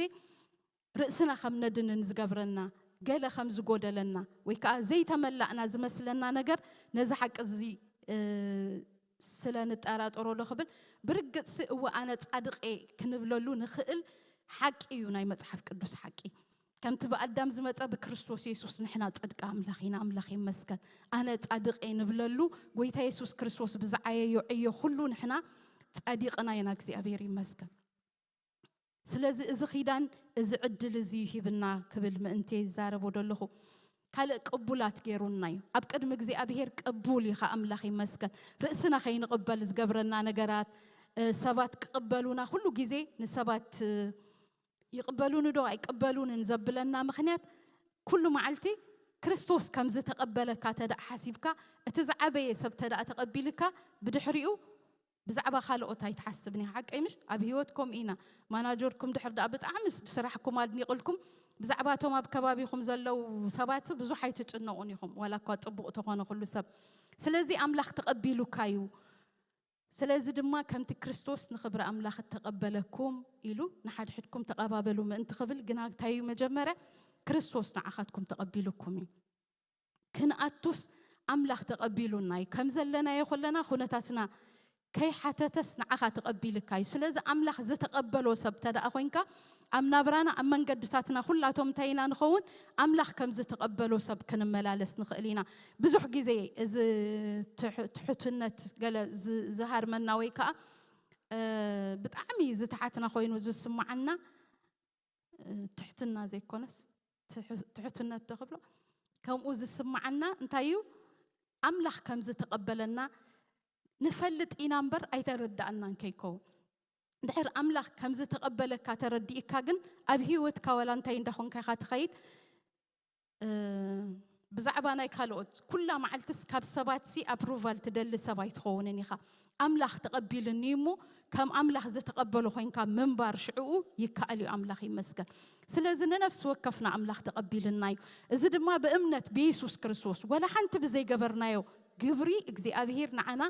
ርእስና ከም ነድንን ዝገብረና፣ ገለ ከም ዝጎደለና፣ ወይ ከኣ ዘይተመላእና ዝመስለና ነገር፣ ነዚ ሓቂ እዚ፣ እ፣ ስለ ንጠራጠሮ ዶ ክብል፣ ብርግጽሲ እወ ኣነ ጻድቕ እየ ክንብለሉ ንኽእል ሓቂ እዩ፣ ናይ መጽሓፍ ቅዱስ ሓቂ። ከምቲ ብኣዳም ዝመጸ ብክርስቶስ የሱስ ንሕና ጽድቂ ኣምላኽ ኢና። ኣምላኽ ይመስገን። ኣነ ጻድቕ እየ ንብለሉ፣ ጎይታ የሱስ ክርስቶስ ብዝዓየዮ ዕዮ ኩሉ ንሕና ጸዲቕና ኢና። እግዚኣብሔር ይመስገን። ስለዚ እዚ ኪዳን፣ እዚ ዕድል እዚ ሂብና ክብል ምእንቲ ይዛረቦ ዘለኹ። ካልእ ቅቡላት ገይሩና እዩ። ኣብ ቅድሚ እግዚኣብሔር ቅቡል እዩ ኸዓ፣ ኣምላኽ ይመስገን። ርእስና ከይንቕበል ዝገብረና ነገራት፣ እ፣ ሰባት ክቕበሉና ኩሉ ግዜ ንሰባት፣ እ፣ ይቕበሉኒ ዶ ኣይቅበሉንን ዘብለና ምኽንያት፣ ኩሉ መዓልቲ ክርስቶስ ከም ዝተቐበለካ ተደኣ ሓሲብካ፣ እቲ ዝዓበየ ሰብ ተደኣ ተቐቢልካ፣ ብድሕሪኡ ብዛዕባ ካልኦት ኣይትሓስብን ኢኻ። ሓቀይ ምሽ? ኣብ ህይወት ከምኡ ኢና። ማናጀርኩም ድሕር ደኣ ብጣዕሚ ስ-፣ ስራሕኩም ኣድኒቕልኩም፣ ብዛዕባ እቶም ኣብ ከባቢኹም ዘለዉ ሰባት ብዙሕ ኣይትጭነቑን ኢኹም፣ ዋላ እኳ ጽቡቕ ተኾነ ኩሉ ሰብ። ስለዚ ኣምላኽ ተቐቢሉካ እዩ። ስለዚ ድማ ከምቲ ክርስቶስ ንኽብሪ ኣምላኽ እተቐበለኩም ኢሉ ንሓድሕድኩም ተቐባበሉ ምእንቲ ክብል ግና እንታይ እዩ መጀመርያ? ክርስቶስ ንዓኻትኩም ተቐቢሉኩም እዩ። ክንኣቱስ ኣምላኽ ተቐቢሉና እዩ። ከም ዘለናዮ ከለና ኩነታትና ከይሓተተስ ንዓኻ ተቐቢልካ እዩ። ስለዚ ኣምላኽ ዝተቐበሎ ሰብ ተደኣ ኮይንካ ኣብ ናብራና ኣብ መንገድታትና ኩላቶም እንታይ ኢና ንኸውን? ኣምላኽ ከም ዝተቐበሎ ሰብ ክንመላለስ ንኽእል ኢና። ብዙሕ ግዜ እዚ ትሕ-፣ ትሕትነት ገለ ዝ-፣ ዝሃርመና ወይ ከኣ፣ እ፣ ብጣዕሚ ዝተሓትና ኮይኑ ዝስምዓና፣ እ፣ ትሕትና ዘይኮነስ ትሕ-፣ ትሕትነት ዶ ክብሎ? ከምኡ ዝስምዓና እንታይ እዩ? ኣምላኽ ከም ዝተቐበለና ንፈልጥ ኢና እምበር ኣይተረዳእናን ከይከውን። እንድሕር ኣምላኽ ከም ዝተቐበለካ ተረዲእካ ግን ኣብ ህይወትካ ዋላ እንታይ እንዳኾንካ ኢኻ ትኸይድ? ብዛዕባ ናይ ካልኦት ኩላ መዓልትስ ካብ ሰባትሲ ኣፕሩቫል ትደሊ ሰብ ኣይትኸውንን ኢኻ። ኣምላኽ ተቐቢልኒ እሞ ከም ኣምላኽ ዝተቐበሎ ኮይንካ ምንባር ሽዕኡ ይከኣል እዩ። ኣምላኽ ይመስገን። ስለዚ ንነፍሲ ወከፍና ኣምላኽ ተቐቢልና እዩ። እዚ ድማ ብእምነት ብየሱስ ክርስቶስ ወላ ሓንቲ ብዘይገበርናዮ ግብሪ እግዚኣብሄር ንዓና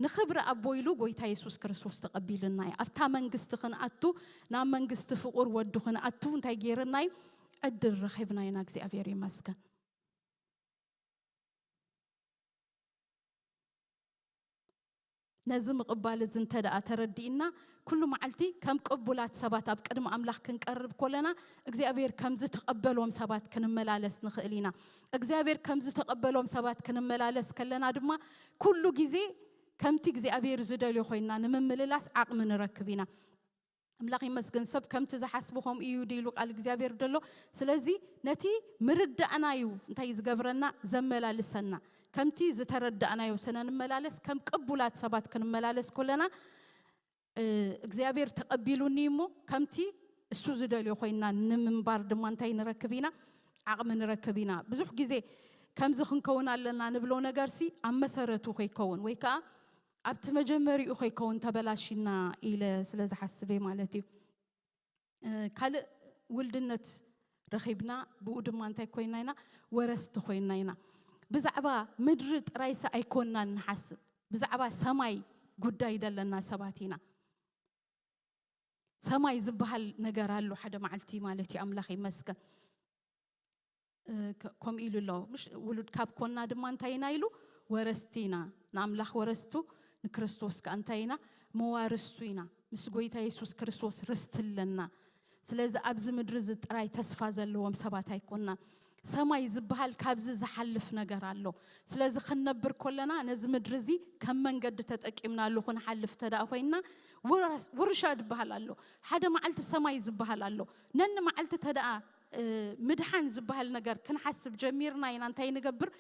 ንኽብሪ ኣቦ ኢሉ ጎይታ የሱስ ክርስቶስ ተቐቢልና እዩ። ኣብታ መንግስቲ ክንኣቱ ናብ መንግስቲ ፍቑር ወዱ ክንኣቱ እንታይ ገይርና እዩ? ዕድል ረኺብና ኢና። እግዚኣብሔር ይመስገን። ነዚ ምቕባል እዚ እንተ ደኣ ተረዲእና ኩሉ መዓልቲ ከም ቅቡላት ሰባት ኣብ ቅድሚ ኣምላኽ ክንቀርብ ኮለና እግዚኣብሔር ከም ዝተቐበሎም ሰባት ክንመላለስ ንኽእል ኢና። እግዚኣብሔር ከም ዝተቐበሎም ሰባት ክንመላለስ ከለና ድማ ኩሉ ግዜ ከምቲ እግዚኣብሔር ዝደልዮ ኮይና ንምምልላስ ዓቕሚ ንረክብ ኢና። ኣምላኽ ይመስገን። ሰብ ከምቲ ዝሓስቡ ከምኡ እዩ ድኢሉ ቃል እግዚኣብሔር ደሎ። ስለዚ ነቲ ምርዳእና እዩ እንታይ ዝገብረና? ዘመላልሰና። ከምቲ ዝተረዳእናዮ ስነ ንመላለስ ከም ቅቡላት ሰባት ክንመላለስ ኮለና እግዚኣብሔር ተቐቢሉኒ እሞ ከምቲ እሱ ዝደልዮ ኮይና ንምንባር ድማ እንታይ ንረክብ ኢና? ዓቕሚ ንረክብ ኢና። ብዙሕ ግዜ ከምዚ ክንከውን ኣለና ንብሎ ነገርሲ ኣብ መሰረቱ ከይከውን ወይ ከዓ ኣብቲ መጀመሪኡ ከይከውን ተበላሽና ኢለ ስለ ዝሓስብ እየ ማለት እዩ። ካልእ ውልድነት ረኺብና ብኡ ድማ እንታይ ኮይና ኢና? ወረስቲ ኮይና ኢና። ብዛዕባ ምድሪ ጥራይሲ ኣይኮናን ንሓስብ፣ ብዛዕባ ሰማይ ጉዳይ ደለና ሰባት ኢና። ሰማይ ዝበሃል ነገር ኣሎ ሓደ መዓልቲ ማለት እዩ። ኣምላኽ ይመስገን። ከምኡ ኢሉ ኣሎ። ምሽ ውሉድ ካብ ኮና ድማ እንታይ ኢና ኢሉ? ወረስቲ ኢና። ንኣምላኽ ወረስቱ፣ ንክርስቶስ ከኣ እንታይ ኢና? መዋርስቱ ኢና። ምስ ጎይታ የሱስ ክርስቶስ ርስቲ ኣለና። ስለዚ ኣብዚ ምድሪ እዚ ጥራይ ተስፋ ዘለዎም ሰባት ኣይኮናን። ሰማይ ዝበሃል ካብዚ ዝሓልፍ ነገር ኣሎ። ስለዚ ክንነብር ኮለና ነዚ ምድሪ እዚ ከም መንገዲ ተጠቂምናሉ ክንሓልፍ ተደኣ ኮይንና ውራስ- ውርሻ ዝበሃል ኣሎ። ሓደ መዓልቲ ሰማይ ዝበሃል ኣሎ። ነኒ መዓልቲ ተደኣ ምድሓን ዝበሃል ነገር ክንሓስብ ጀሚርና ኢና እንታይ ንገብር?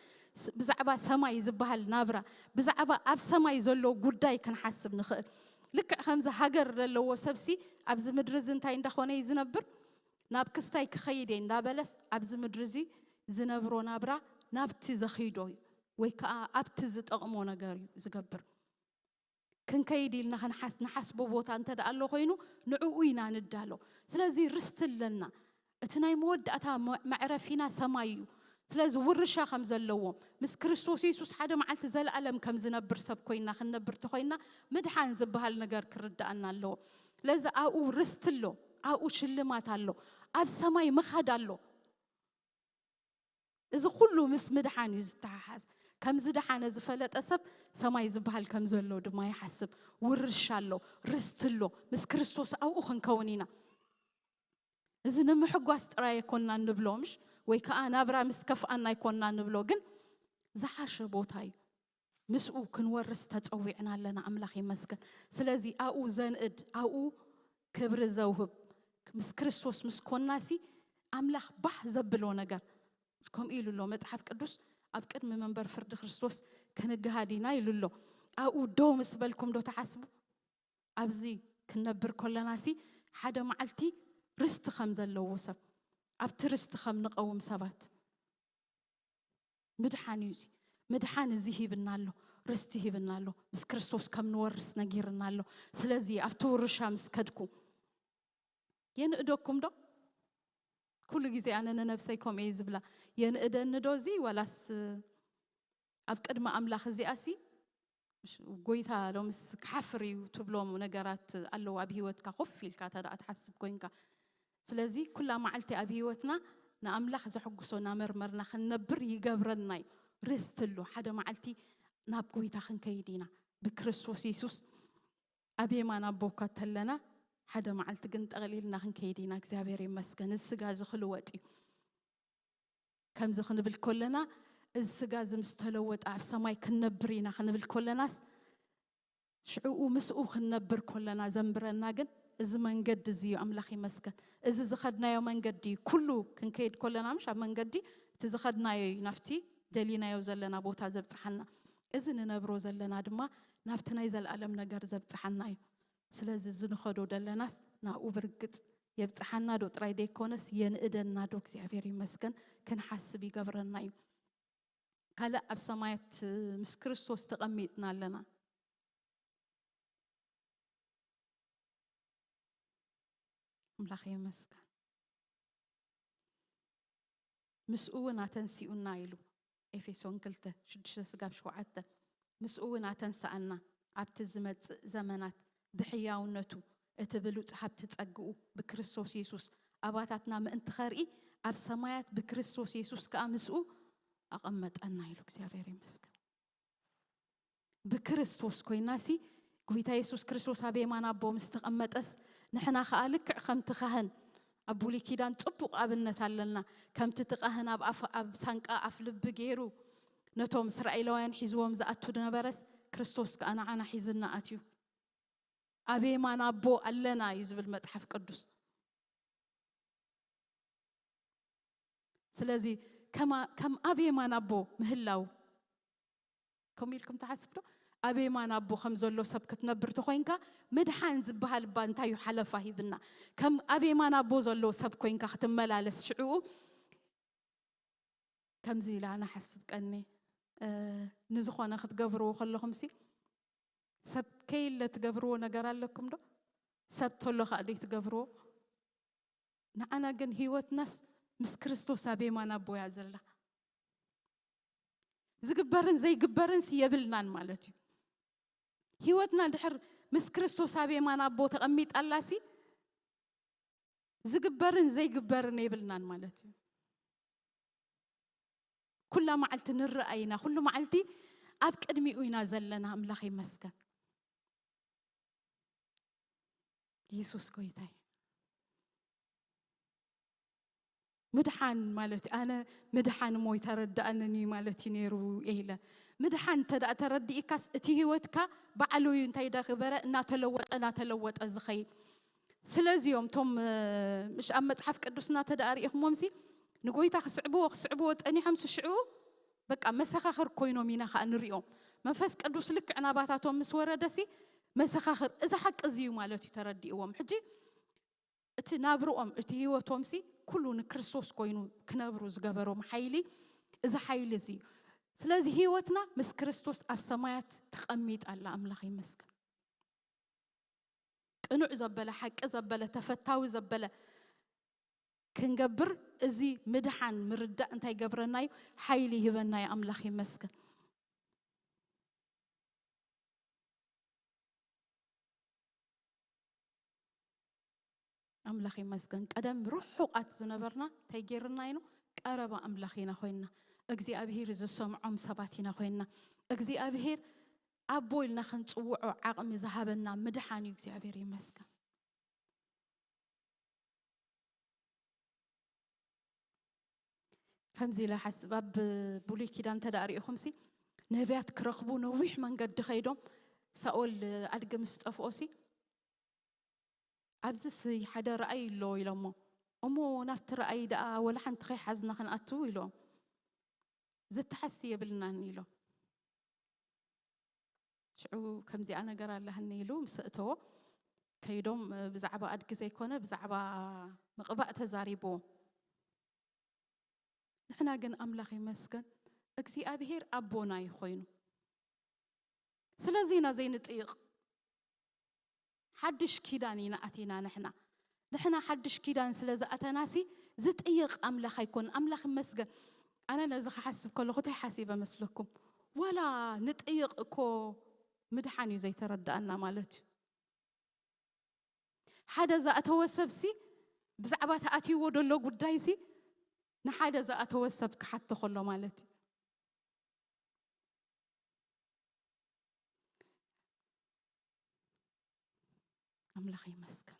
ብዛዕባ ሰማይ ዝበሃል ናብራ፣ ብዛዕባ ኣብ ሰማይ ዘሎ ጉዳይ ክንሓስብ ንኽእል። ልክዕ ከምዚ ሃገር ዘለዎ ሰብሲ ኣብዚ ምድሪ እዚ እንታይ እንዳኾነ እዩ ዝነብር? ናብ ክስታይ ክኸይድ እየ እንዳበለስ ኣብዚ ምድሪ እዚ ዝነብሮ ናብራ ናብቲ ዘኽይዶ እዩ ወይ ከዓ ኣብቲ ዝጠቕሞ ነገር እዩ ዝገብር። ክንከይድ ኢልና ክንሓስ ንሓስቦ ቦታ እንተ ደኣ ኣሎ ኮይኑ ንዕኡ ኢና ንዳሎ። ስለዚ ርስቲ ኣለና። እቲ ናይ መወዳእታ መ- መዕረፊና ሰማይ እዩ። ስለዚ ውርሻ ከም ዘለዎም ምስ ክርስቶስ የሱስ ሓደ መዓልቲ ዘለኣለም ከም ዝነብር ሰብ ኮይና ክንነብር ተኮይና ምድሓን ዝበሃል ነገር ክርዳኣና ኣለዎ። ስለዚ ኣብኡ ርስቲ ኣሎ፣ ኣብኡ ሽልማት ኣሎ፣ ኣብ ሰማይ ምኻድ ኣሎ። እዚ ኩሉ ምስ ምድሓን እዩ ዝተሓሓዝ። ከም ዝደሓነ ዝፈለጠ ሰብ ሰማይ ዝበሃል ከም ዘሎ ድማ ይሓስብ። ውርሻ ኣሎ፣ ርስቲ ኣሎ፣ ምስ ክርስቶስ ኣብኡ ክንከውን ኢና። እዚ ንምሕጓስ ጥራይ ኣይኮንና ንብሎ ምሽ ወይ ከዓ ናብራ ምስ ከፍኣና ኣይኮንና ንብሎ፣ ግን ዝሓሸ ቦታ እዩ። ምስኡ ክንወርስ ተጸዊዕና ኣለና። ኣምላኽ ይመስገን። ስለዚ ኣብኡ ዘንእድ፣ ኣብኡ ክብሪ ዘውህብ ምስ ክርስቶስ ምስ ኮናሲ ኣምላኽ ባህ ዘብሎ ነገር ከምኡ ኢሉ ኣሎ መጽሓፍ ቅዱስ። ኣብ ቅድሚ መንበር ፍርዲ ክርስቶስ ክንግሃድ ኢና ኢሉ ኣሎ። ኣብኡ ደው ምስ በልኩም ዶ ትሓስቡ? ኣብዚ ክንነብር ከለናሲ ሓደ መዓልቲ ርስቲ ከም ዘለዎ ሰብ ኣብቲ ርስቲ ከም ንቐውም ሰባት ምድሓን እዩ እዚ። ምድሓን እዚ ሂብና ኣሎ፣ ርስቲ ሂብና ኣሎ፣ ምስ ክርስቶስ ከም ንወርስ ነጊርና ኣሎ። ስለዚ ኣብቲ ውርሻ ምስ ከድኩ የንእደኩም ዶ? ኩሉ ግዜ ኣነ ንነብሰይ ከምኡ እየ ዝብላ። የንእደኒ ዶ እዚ ዋላስ ኣብ ቅድሚ ኣምላኽ እዚኣሲ ጎይታ ሎምስ ክሓፍር እዩ ትብሎም ነገራት ኣለዉ ኣብ ህይወትካ ኮፍ ኢልካ እታ ደኣ ትሓስብ ኮንካ። ስለዚ ኩላ መዓልቲ ኣብ ህይወትና ንኣምላኽ ዘሐጉሶ እናመርመርና ክንነብር ይገብረና እዩ። ርስቲ ኣሎ። ሓደ መዓልቲ ናብ ጎይታ ክንከይድ ኢና ብክርስቶስ የሱስ ኣብ የማን ኣቦካ ተለና ሓደ መዓልቲ ግን ጠቕሊልና ክንከይድ ኢና። እግዚኣብሔር ይመስገን። እዚ ስጋ እዚ ክልወጥ እዩ። ከምዚ ክንብል ከለና እዚ ስጋ እዚ ምስ ተለወጠ ኣብ ሰማይ ክንነብር ኢና ክንብል ከለናስ ሽዕኡ ምስኡ ክንነብር ከለና ዘንብረና ግን እዚ መንገዲ እዚ እዩ። ኣምላኽ ይመስገን። እዚ ዝኸድናዮ መንገዲ እዩ። ኩሉ ክንከይድ ከለና ምሽ ኣብ መንገዲ እቲ ዝኸድናዮ እዩ ናብቲ ደሊናዮ ዘለና ቦታ ዘብጽሓና። እዚ ንነብሮ ዘለና ድማ ናብቲ ናይ ዘለኣለም ነገር ዘብጽሓና እዩ። ስለዚ እዚ ንኸዶ ደለናስ ናብኡ ብርግጽ የብጽሓና ዶ ጥራይ ደይኮነስ የንእደና ዶ እግዚኣብሔር ይመስገን ክንሓስብ ይገብረና እዩ። ካልእ ኣብ ሰማያት ምስ ክርስቶስ ተቐሚጥና ኣለና። ኣምላኽ ይመስገን። ምስኡ እውን ኣተንሲኡና ኢሉ ኤፌሶን ክልተ ሽዱሽተ ስጋብ ሸውዓተ ምስኡ እውን ኣተንሳኣና ኣብቲ ዝመጽእ ዘመናት ብሕያውነቱ እቲ ብሉጽ ሃብቲ ጸግኡ ብክርስቶስ የሱስ ኣባታትና ምእንቲ ኸርኢ ኣብ ሰማያት ብክርስቶስ የሱስ ከኣ ምስኡ ኣቐመጠና ኢሉ እግዚኣብሔር ይመስገን። ብክርስቶስ ኮይናሲ ጎይታ የሱስ ክርስቶስ ኣብ የማን ኣቦ ምስ ተቐመጠስ ንሕና ኸኣ ልክዕ ከምቲ ካህን ኣብ ብሉይ ኪዳን ጽቡቕ ኣብነት ኣለና። ከምቲ እቲ ካህን ኣብ ኣፍ ኣብ ሳንቃ ኣፍ ልቢ ገይሩ ነቶም እስራኤላውያን ሒዝዎም ዝኣቱ ነበረስ ክርስቶስ ከኣ ንዓና ሒዝና ኣትዩ። ኣብ የማን ኣቦ ኣለና እዩ ዝብል መጽሓፍ ቅዱስ። ስለዚ ከማ- ከም ኣብ የማን ኣቦ ምህላው ከምኡ ኢልኩም ትሓስብ ዶ? ኣብ የማን ኣቦ ከም ዘሎ ሰብ ክትነብር ተኮይንካ ምድሓን ዝበሃል እባ እንታይ እዩ ሓለፋ ሂብና? ከም ኣብ የማን ኣቦ ዘሎ ሰብ ኮይንካ ክትመላለስ ሽዕኡ ከምዚ ኢላ ንሓስብ ቀኒ ንዝኾነ ክትገብርዎ ከለኹም ሲ ሰብ ከይለ ትገብርዎ ነገር ኣለኩም ዶ? ሰብ ተሎ ከዓ ደይ ትገብርዎ? ንዓና ግን ህይወትናስ ምስ ክርስቶስ ኣብ የማን ኣቦ እያ ዘላ። ዝግበርን ዘይግበርን ሲ የብልናን ማለት እዩ። ህይወትና ድሕር ምስ ክርስቶስ ኣብ የማን ኣቦ ተቐሚጣላ ሲ ዝግበርን ዘይግበርን የብልናን ማለት እዩ። ኩላ መዓልቲ ንረኣይ ኢና፣ ኩሉ መዓልቲ ኣብ ቅድሚኡ ኢና ዘለና። ኣምላኽ ይመስገን። የሱስ ጎይታይ ምድሓን ማለት እዩ። ኣነ ምድሓን እሞ ይተረድኣንን እዩ ማለት እዩ ነይሩ ኢለ። ምድሓን እንተ ደኣ ተረዲእካስ እቲ ህይወትካ ባዕሉ እዩ እንታይ ዳግበረ እናተለወጠ እናተለወጠ ዝኸይድ። ስለዚ እዮም እቶም ምሽ ኣብ መጽሓፍ ቅዱስና እንተ ደኣ ርኢኹሞምሲ ንጎይታ ክስዕብዎ ክስዕብዎ ጸኒሖም ስሽዑ በቃ መሰኻኽር ኮይኖም ኢና ከዓ ንሪኦም። መንፈስ ቅዱስ ልክዕ ናባታቶም ምስ ወረደሲ መሰኻኽር እዚ ሓቂ እዚ እዩ ማለት እዩ ተረዲእዎም። ሕጂ እቲ ናብርኦም እቲ ህይወቶም ሲ ኩሉ ንክርስቶስ ኮይኑ ክነብሩ ዝገበሮም ሓይሊ እዚ ሓይሊ እዚ እዩ። ስለዚ ህይወትና ምስ ክርስቶስ ኣብ ሰማያት ተቐሚጣ ኣላ። ኣምላኽ ይመስገን። ቅኑዕ ዘበለ ሓቂ ዘበለ ተፈታዊ ዘበለ ክንገብር እዚ ምድሓን ምርዳእ እንታይ ገብረና እዩ? ሓይሊ ይህበና እዩ። ኣምላኽ ይመስገን። ኣምላኽ ይመስገን። ቀደም ርሑቓት ዝነበርና እንታይ ጌርና ኢኑ ቀረባ ኣምላኽ ኢና ኮይንና። እግዚኣብሄር ዝሰምዖም ሰባት ኢና ኮይንና። እግዚኣብሄር ኣቦ ኢልና ክንጽውዖ ዓቕሚ ዝሃበና ምድሓን እዩ። እግዚኣብሄር ይመስገን። ከምዚ ኢለ ሓስብ ኣብ ብሉይ ኪዳን እንተ ደኣ ርኢኹምሲ ነቢያት ክረኽቡ ነዊሕ መንገዲ ከይዶም ሳኦል ኣድጊ ምስ ጠፍኦሲ ኣብዚ ሲ ሓደ ረኣይ ኣሎ ኢሎሞ እሞ ናብቲ ረኣይ ደኣ ወላ ሓንቲ ከይሓዝና ክንኣትው ኢሎም ዝተሓሲ የብልናን ኢሎም ሽዑ ከምዚኣ ነገር ኣለህኒ ኢሉ ምስ እተዎ ከይዶም ብዛዕባ ኣድጊ ዘይኮነ ብዛዕባ ምቕባእ ተዛሪብዎ። ንሕና ግን ኣምላኽ ይመስገን እግዚኣብሄር ኣቦና እዩ ኮይኑ። ስለዚ ኢና ዘይንጥይቕ። ሓድሽ ኪዳን ኢና ኣቲና ንሕና። ንሕና ሓድሽ ኪዳን ስለ ዝኣተናሲ ዝጥይቕ ኣምላኽ ኣይኮን። ኣምላኽ ይመስገን። ኣነ ነዚ ክሓስብ ከለኹ እንታይ ሓሲበ መስለኩም? ዋላ ንጥይቕ እኮ ምድሓን እዩ ዘይተረዳኣና ማለት እዩ። ሓደ ዝኣተወ ሰብሲ ብዛዕባ ተኣትይዎ ደሎ ጉዳይሲ ንሓደ ዝኣተወ ሰብ ክሓቶ ከሎ ማለት እዩ። ኣምላኽ ይመስገን።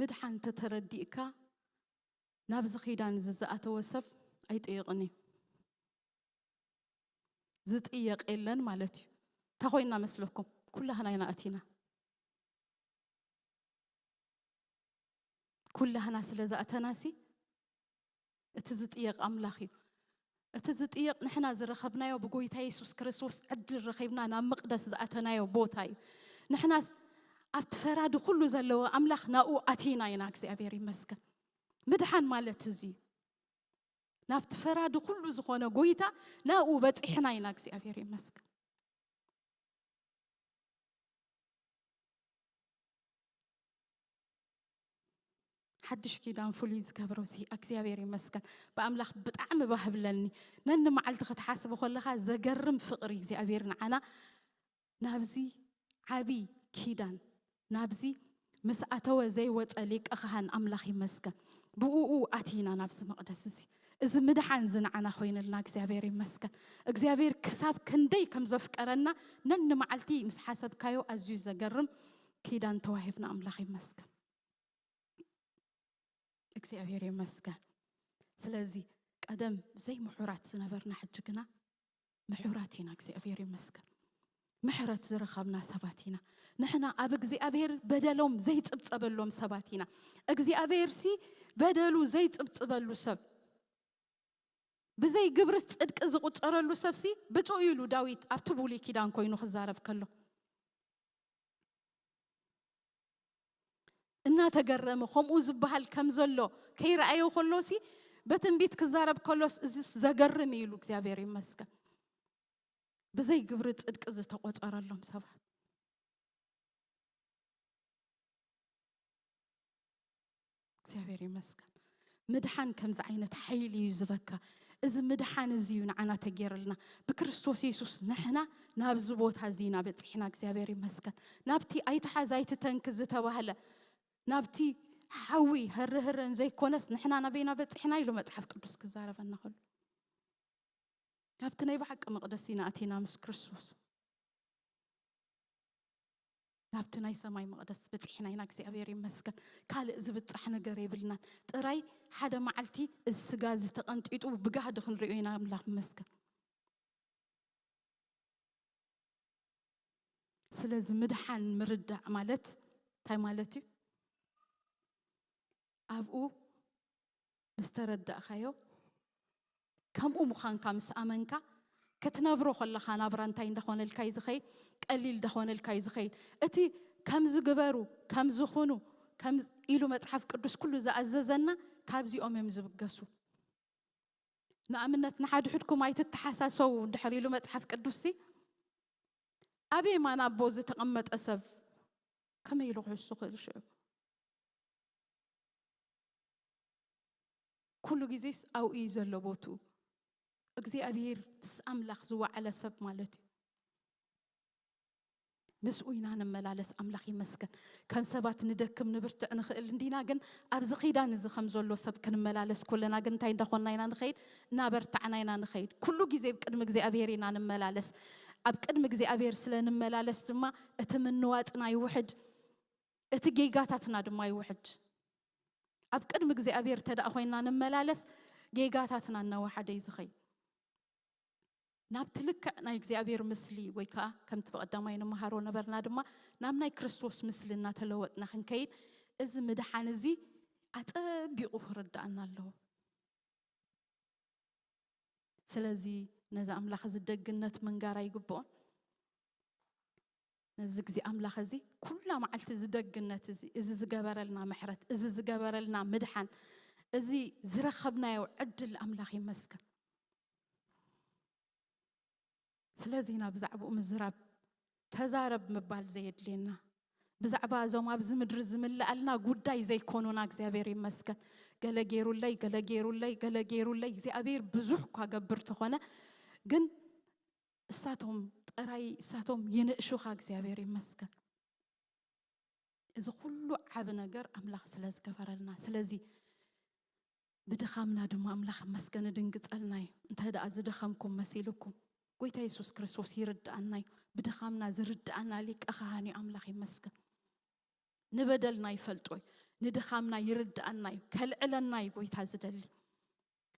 ምድሓን እንተተረዲእካ ናብዚ ኪዳን እዚ ዝኣተወ ሰብ ኣይጥይቕን እዩ። ዝጥየቕ የለን ማለት እዩ። እንታይ ኮይንና መስለኩም? ኩላህና ኢና ኣቲና። ኩላህና ስለ ዝኣተናሲ እቲ ዝጥየቕ ኣምላኽ እዩ። እቲ ዝጥየቕ ንሕና ዝረኸብናዮ ብጎይታ የሱስ ክርስቶስ ዕድል ረኺብና ናብ መቕደስ ዝኣተናዮ ቦታ እዩ። ንሕናስ ኣብቲ ፈራዲ ኩሉ ዘለዎ ኣምላኽ ናብኡ ኣቲና ኢና። እግዚኣብሔር ይመስገን። ምድሓን ማለት እዚ እዩ። ናብቲ ፈራዲ ኩሉ ዝኾነ ጎይታ ናብኡ በጺሕና ኢና። እግዚኣብሔር ይመስገን። ሓድሽ ኪዳን ፍሉይ ዝገብሮ እዚ እግዚኣብሔር ይመስገን። ብኣምላኽ ብጣዕሚ ባህብለኒ። ነኒ መዓልቲ ክትሓስብ ከለኻ ዘገርም ፍቕሪ እግዚኣብሔር ንዓና ናብዚ ዓቢ ኪዳን፣ ናብዚ ምስ ኣተወ ዘይወጸ ሊቀ ካህን ኣምላኽ ይመስገን። ብእኡ ኣቲና ናብዚ መቕደስ እዚ። እዚ ምድሓን እዚ ንዓና ኮይንልና እግዚኣብሔር ይመስገን። እግዚኣብሔር ክሳብ ክንደይ ከም ዘፍቀረና ነኒ መዓልቲ ምስ ሓሰብካዮ ኣዝዩ ዘገርም ኪዳን ተዋሂብና ኣምላኽ ይመስገን። እግዚኣብሔር ይመስገን። ስለዚ ቀደም ዘይምሑራት ዝነበርና ሕጂ ግና ምሑራት ኢና። እግዚኣብሔር ይመስገን። ምሕረት ዝረኸብና ሰባት ኢና። ንሕና ኣብ እግዚኣብሔር በደሎም ዘይጽብጸበሎም ሰባት ኢና። እግዚኣብሔር ሲ በደሉ ዘይጽብጽበሉ ሰብ፣ ብዘይ ግብሪ ጽድቂ ዝቑጸረሉ ሰብ ሲ ብፁዕ ኢሉ ዳዊት ኣብቲ ብሉይ ኪዳን ኮይኑ ክዛረብ ከሎ። እናተገረመ ከምኡ ዝበሃል ከም ዘሎ ከይረኣዮ ከሎ ሲ ብትንቢት ክዛረብ ከሎስ እዚስ ዘገርም እዩ ኢሉ እግዚኣብሔር ይመስገን። ብዘይ ግብሪ ጽድቂ ዝተቖጸረሎም ሰባት። እግዚኣብሔር ይመስገን። ምድሓን ከምዚ ዓይነት ሓይሊ እዩ ዝበካ። እዚ ምድሓን እዚ እዩ ንዓና ተጌርልና። ብክርስቶስ የሱስ ንሕና ናብዚ ቦታ እዚ ኢና በጺሕና። እግዚኣብሔር ይመስገን። ናብቲ ኣይትሓዝ ኣይትተንክ ዝተባህለ፣ ናብቲ ሓዊ ህርህረን ዘይኮነስ ንሕና ናበይና በጺሕና ኢሉ መጽሓፍ ቅዱስ ክዛረበና ከሎ። ናብቲ ናይ ብሓቂ መቕደስ ኢና ኣቲና ምስ ክርስቶስ። ናብቲ ናይ ሰማይ መቕደስ በጺሕና ኢና። እግዚኣብሔር ይመስገን። ካልእ ዝብጻሕ ነገር የብልናን። ጥራይ ሓደ መዓልቲ እዚ ስጋ እዚ ተቐንጢጡ ብጋህዲ ክንሪኦ ኢና። ኣምላኽ ይመስገን። ስለዚ ምድሓን ምርዳእ ማለት እንታይ ማለት እዩ? ኣብኡ ምስ ተረዳእካዮ፣ ከምኡ ምዃንካ ምስ ኣመንካ፣ ክትነብሮ ከለኻ ናብራ እንታይ እንዳኾነልካ እዩ ዝኸይድ? ቀሊል እንዳኾነልካ እዩ ዝኸይድ። እቲ ከምዚ ግበሩ፣ ከምዚ ኹኑ፣ ከምዚ ኢሉ መጽሓፍ ቅዱስ ኩሉ ዝኣዘዘና ካብዚኦም እዮም ዝብገሱ። ንኣብነት፣ ንሓድሕድኩም ኣይትተሓሳሰዉ እንድሕር ኢሉ መጽሓፍ ቅዱስሲ፣ ኣብ የማን ኣቦ ዝተቐመጠ ሰብ ከመይ ኢሉ ክሕሱ ክእል ሽዑ? ኩሉ ግዜስ ኣብኡ እዩ ዘሎ ቦትኡ። እግዚኣብሔር ምስ ኣምላኽ ዝወዓለ ሰብ ማለት እዩ። ምስኡ ኢና ንመላለስ። ኣምላኽ ይመስገን። ከም ሰባት ንደክም ንብርትዕ ንኽእል እንዲና፣ ግን ኣብዚ ኺዳን እዚ ከም ዘሎ ሰብ ክንመላለስ ኮለና ግን እንታይ እንዳኾንና ኢና ንኸይድ? እናበርታዕና ኢና ንኸይድ። ኩሉ ግዜ ኣብ ቅድሚ እግዚኣብሔር ኢና ንመላለስ። ኣብ ቅድሚ እግዚኣብሔር ስለ ንመላለስ ድማ እቲ ምንዋጽና ይውሕድ፣ እቲ ጌጋታትና ድማ ይውሕድ። ኣብ ቅድሚ እግዚኣብሔር ተደኣ ኮይንና ንመላለስ፣ ጌጋታትና እናወሓደ እዩ ዝኸይድ። ናብቲ ልክዕ ናይ እግዚኣብሔር ምስሊ ወይ ከዓ ከምቲ ብቐዳማይ ንመሃሮ ነበርና ድማ ናብ ናይ ክርስቶስ ምስሊ እናተለወጥና ክንከይድ እዚ ምድሓን እዚ ኣጸቢቑ ክርዳኣና ኣለዎ። ስለዚ ነዚ ኣምላኽ እዚ ደግነት ምንጋር ኣይግብኦን። ነዚ ግዜ ኣምላኽ እዚ ኩላ መዓልቲ እዚ ደግነት እዚ፣ እዚ ዝገበረልና ምሕረት፣ እዚ ዝገበረልና ምድሓን፣ እዚ ዝረኸብናዮ ዕድል ኣምላኽ ይመስገን። ስለዚ ኢና ብዛዕባኡ ምዝራብ፣ ተዛረብ ምባል ዘየድልየና። ብዛዕባ እዞም ኣብዚ ምድሪ ዝምልኣልና ጉዳይ ዘይኮኑና እግዚኣብሔር ይመስገን። ገለ ገይሩለይ፣ ገለ ገይሩለይ፣ ገለ ገይሩለይ። እግዚኣብሔር ብዙሕ እኳ ገብር ተኾነ፣ ግን እሳቶም ጥራይ፣ እሳቶም ይንእሹኻ እግዚኣብሔር ይመስገን። እዚ ኩሉ ዓቢ ነገር ኣምላኽ ስለ ዝገበረልና። ስለዚ ብድኻምና ድማ ኣምላኽ ይመስገን እድንግጸልና እዩ። እንተ ደኣ ዝደኸምኩም መሲልኩም፣ ጎይታ የሱስ ክርስቶስ ይርድኣና እዩ። ብድኻምና ዝርድኣና ሊቀ ካህን እዩ። ኣምላኽ ይመስገን። ንበደልና ይፈልጦ እዩ። ንድኻምና ይርድኣና እዩ። ከልዕለና እዩ ጎይታ ዝደሊ።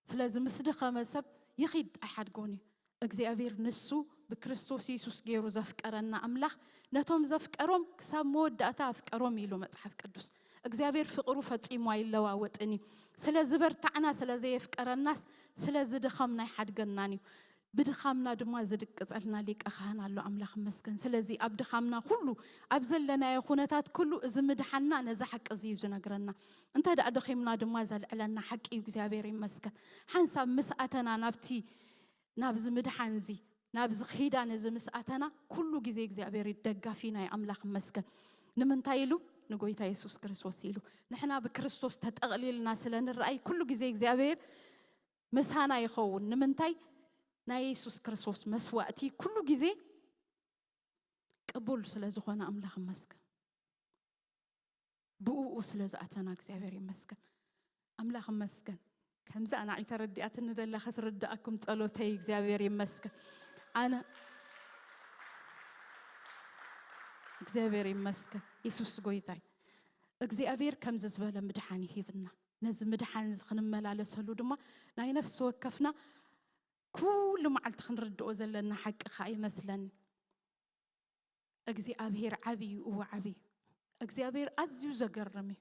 ስለዚ ምስ ደኸመ ሰብ ይኺድ ኣይሓድጎን እዩ። እግዚኣብሔር ንሱ ብክርስቶስ የሱስ ገይሩ ዘፍቀረና ኣምላኽ ነቶም ዘፍቀሮም ክሳብ መወዳእታ ኣፍቀሮም ኢሉ መጽሓፍ ቅዱስ። እግዚኣብሔር ፍቕሩ ፈጺሙ ኣይለዋወጥን እዩ። ስለ ዝበርታዕና፣ ስለ ዘየፍቀረናስ፣ ስለ ዝደኸምና ኣይሓድገናን እዩ። ብድኻምና ድማ ዝድቅጸልና ሊቀ ካህን ኣሎ። ኣምላኽ ይመስገን። ስለዚ ኣብ ድኻምና ኩሉ፣ ኣብ ዘለናዮ ኩነታት ኩሉ፣ እዚ ምድሓንና ነዚ ሓቂ እዚ እዩ ዝነግረና። እንተ ደኣ ደኺምና ድማ ዘልዕለና ሓቂ እዩ። እግዚኣብሔር ይመስገን። ሓንሳብ ምስ ኣተና ናብቲ፣ ናብዚ ምድሓን እዚ፣ ናብዚ ኪዳን እዚ ምስ ኣተና፣ ኩሉ ግዜ እግዚኣብሔር ደጋፊና እዩ። ኣምላኽ ይመስገን። ንምንታይ ኢሉ? ንጎይታ የሱስ ክርስቶስ ኢሉ። ንሕና ብክርስቶስ ተጠቕሊልና ስለ ንረኣይ፣ ኩሉ ግዜ እግዚኣብሔር ምሳና ይኸውን። ንምንታይ? ናይ የሱስ ክርስቶስ መስዋእቲ ኩሉ ግዜ ቅቡል ስለ ዝኾነ ኣምላኽ ይመስገን። ብእኡ ስለ ዝኣተና እግዚኣብሔር ይመስገን። ኣምላኽ ይመስገን። ከምዚ ኣናዒ ተረዲኣትኒ ደላ ክትርድኣኩም ጸሎተይ። እግዚኣብሔር ይመስገን። ኣነ እግዚኣብሔር ይመስገን። የሱስ ጎይታይ። እግዚኣብሔር ከምዚ ዝበለ ምድሓን ይሂብና። ነዚ ምድሓን እዚ ክንመላለሰሉ ድማ ናይ ነፍሲ ወከፍና ኩሉ መዓልቲ ክንርድኦ ዘለና ሓቂ ከኣ ይመስለኒ። እግዚኣብሔር ዓቢ እዩ፣ እወ ዓቢ እዩ። እግዚኣብሔር ኣዝዩ ዘገርም እዩ።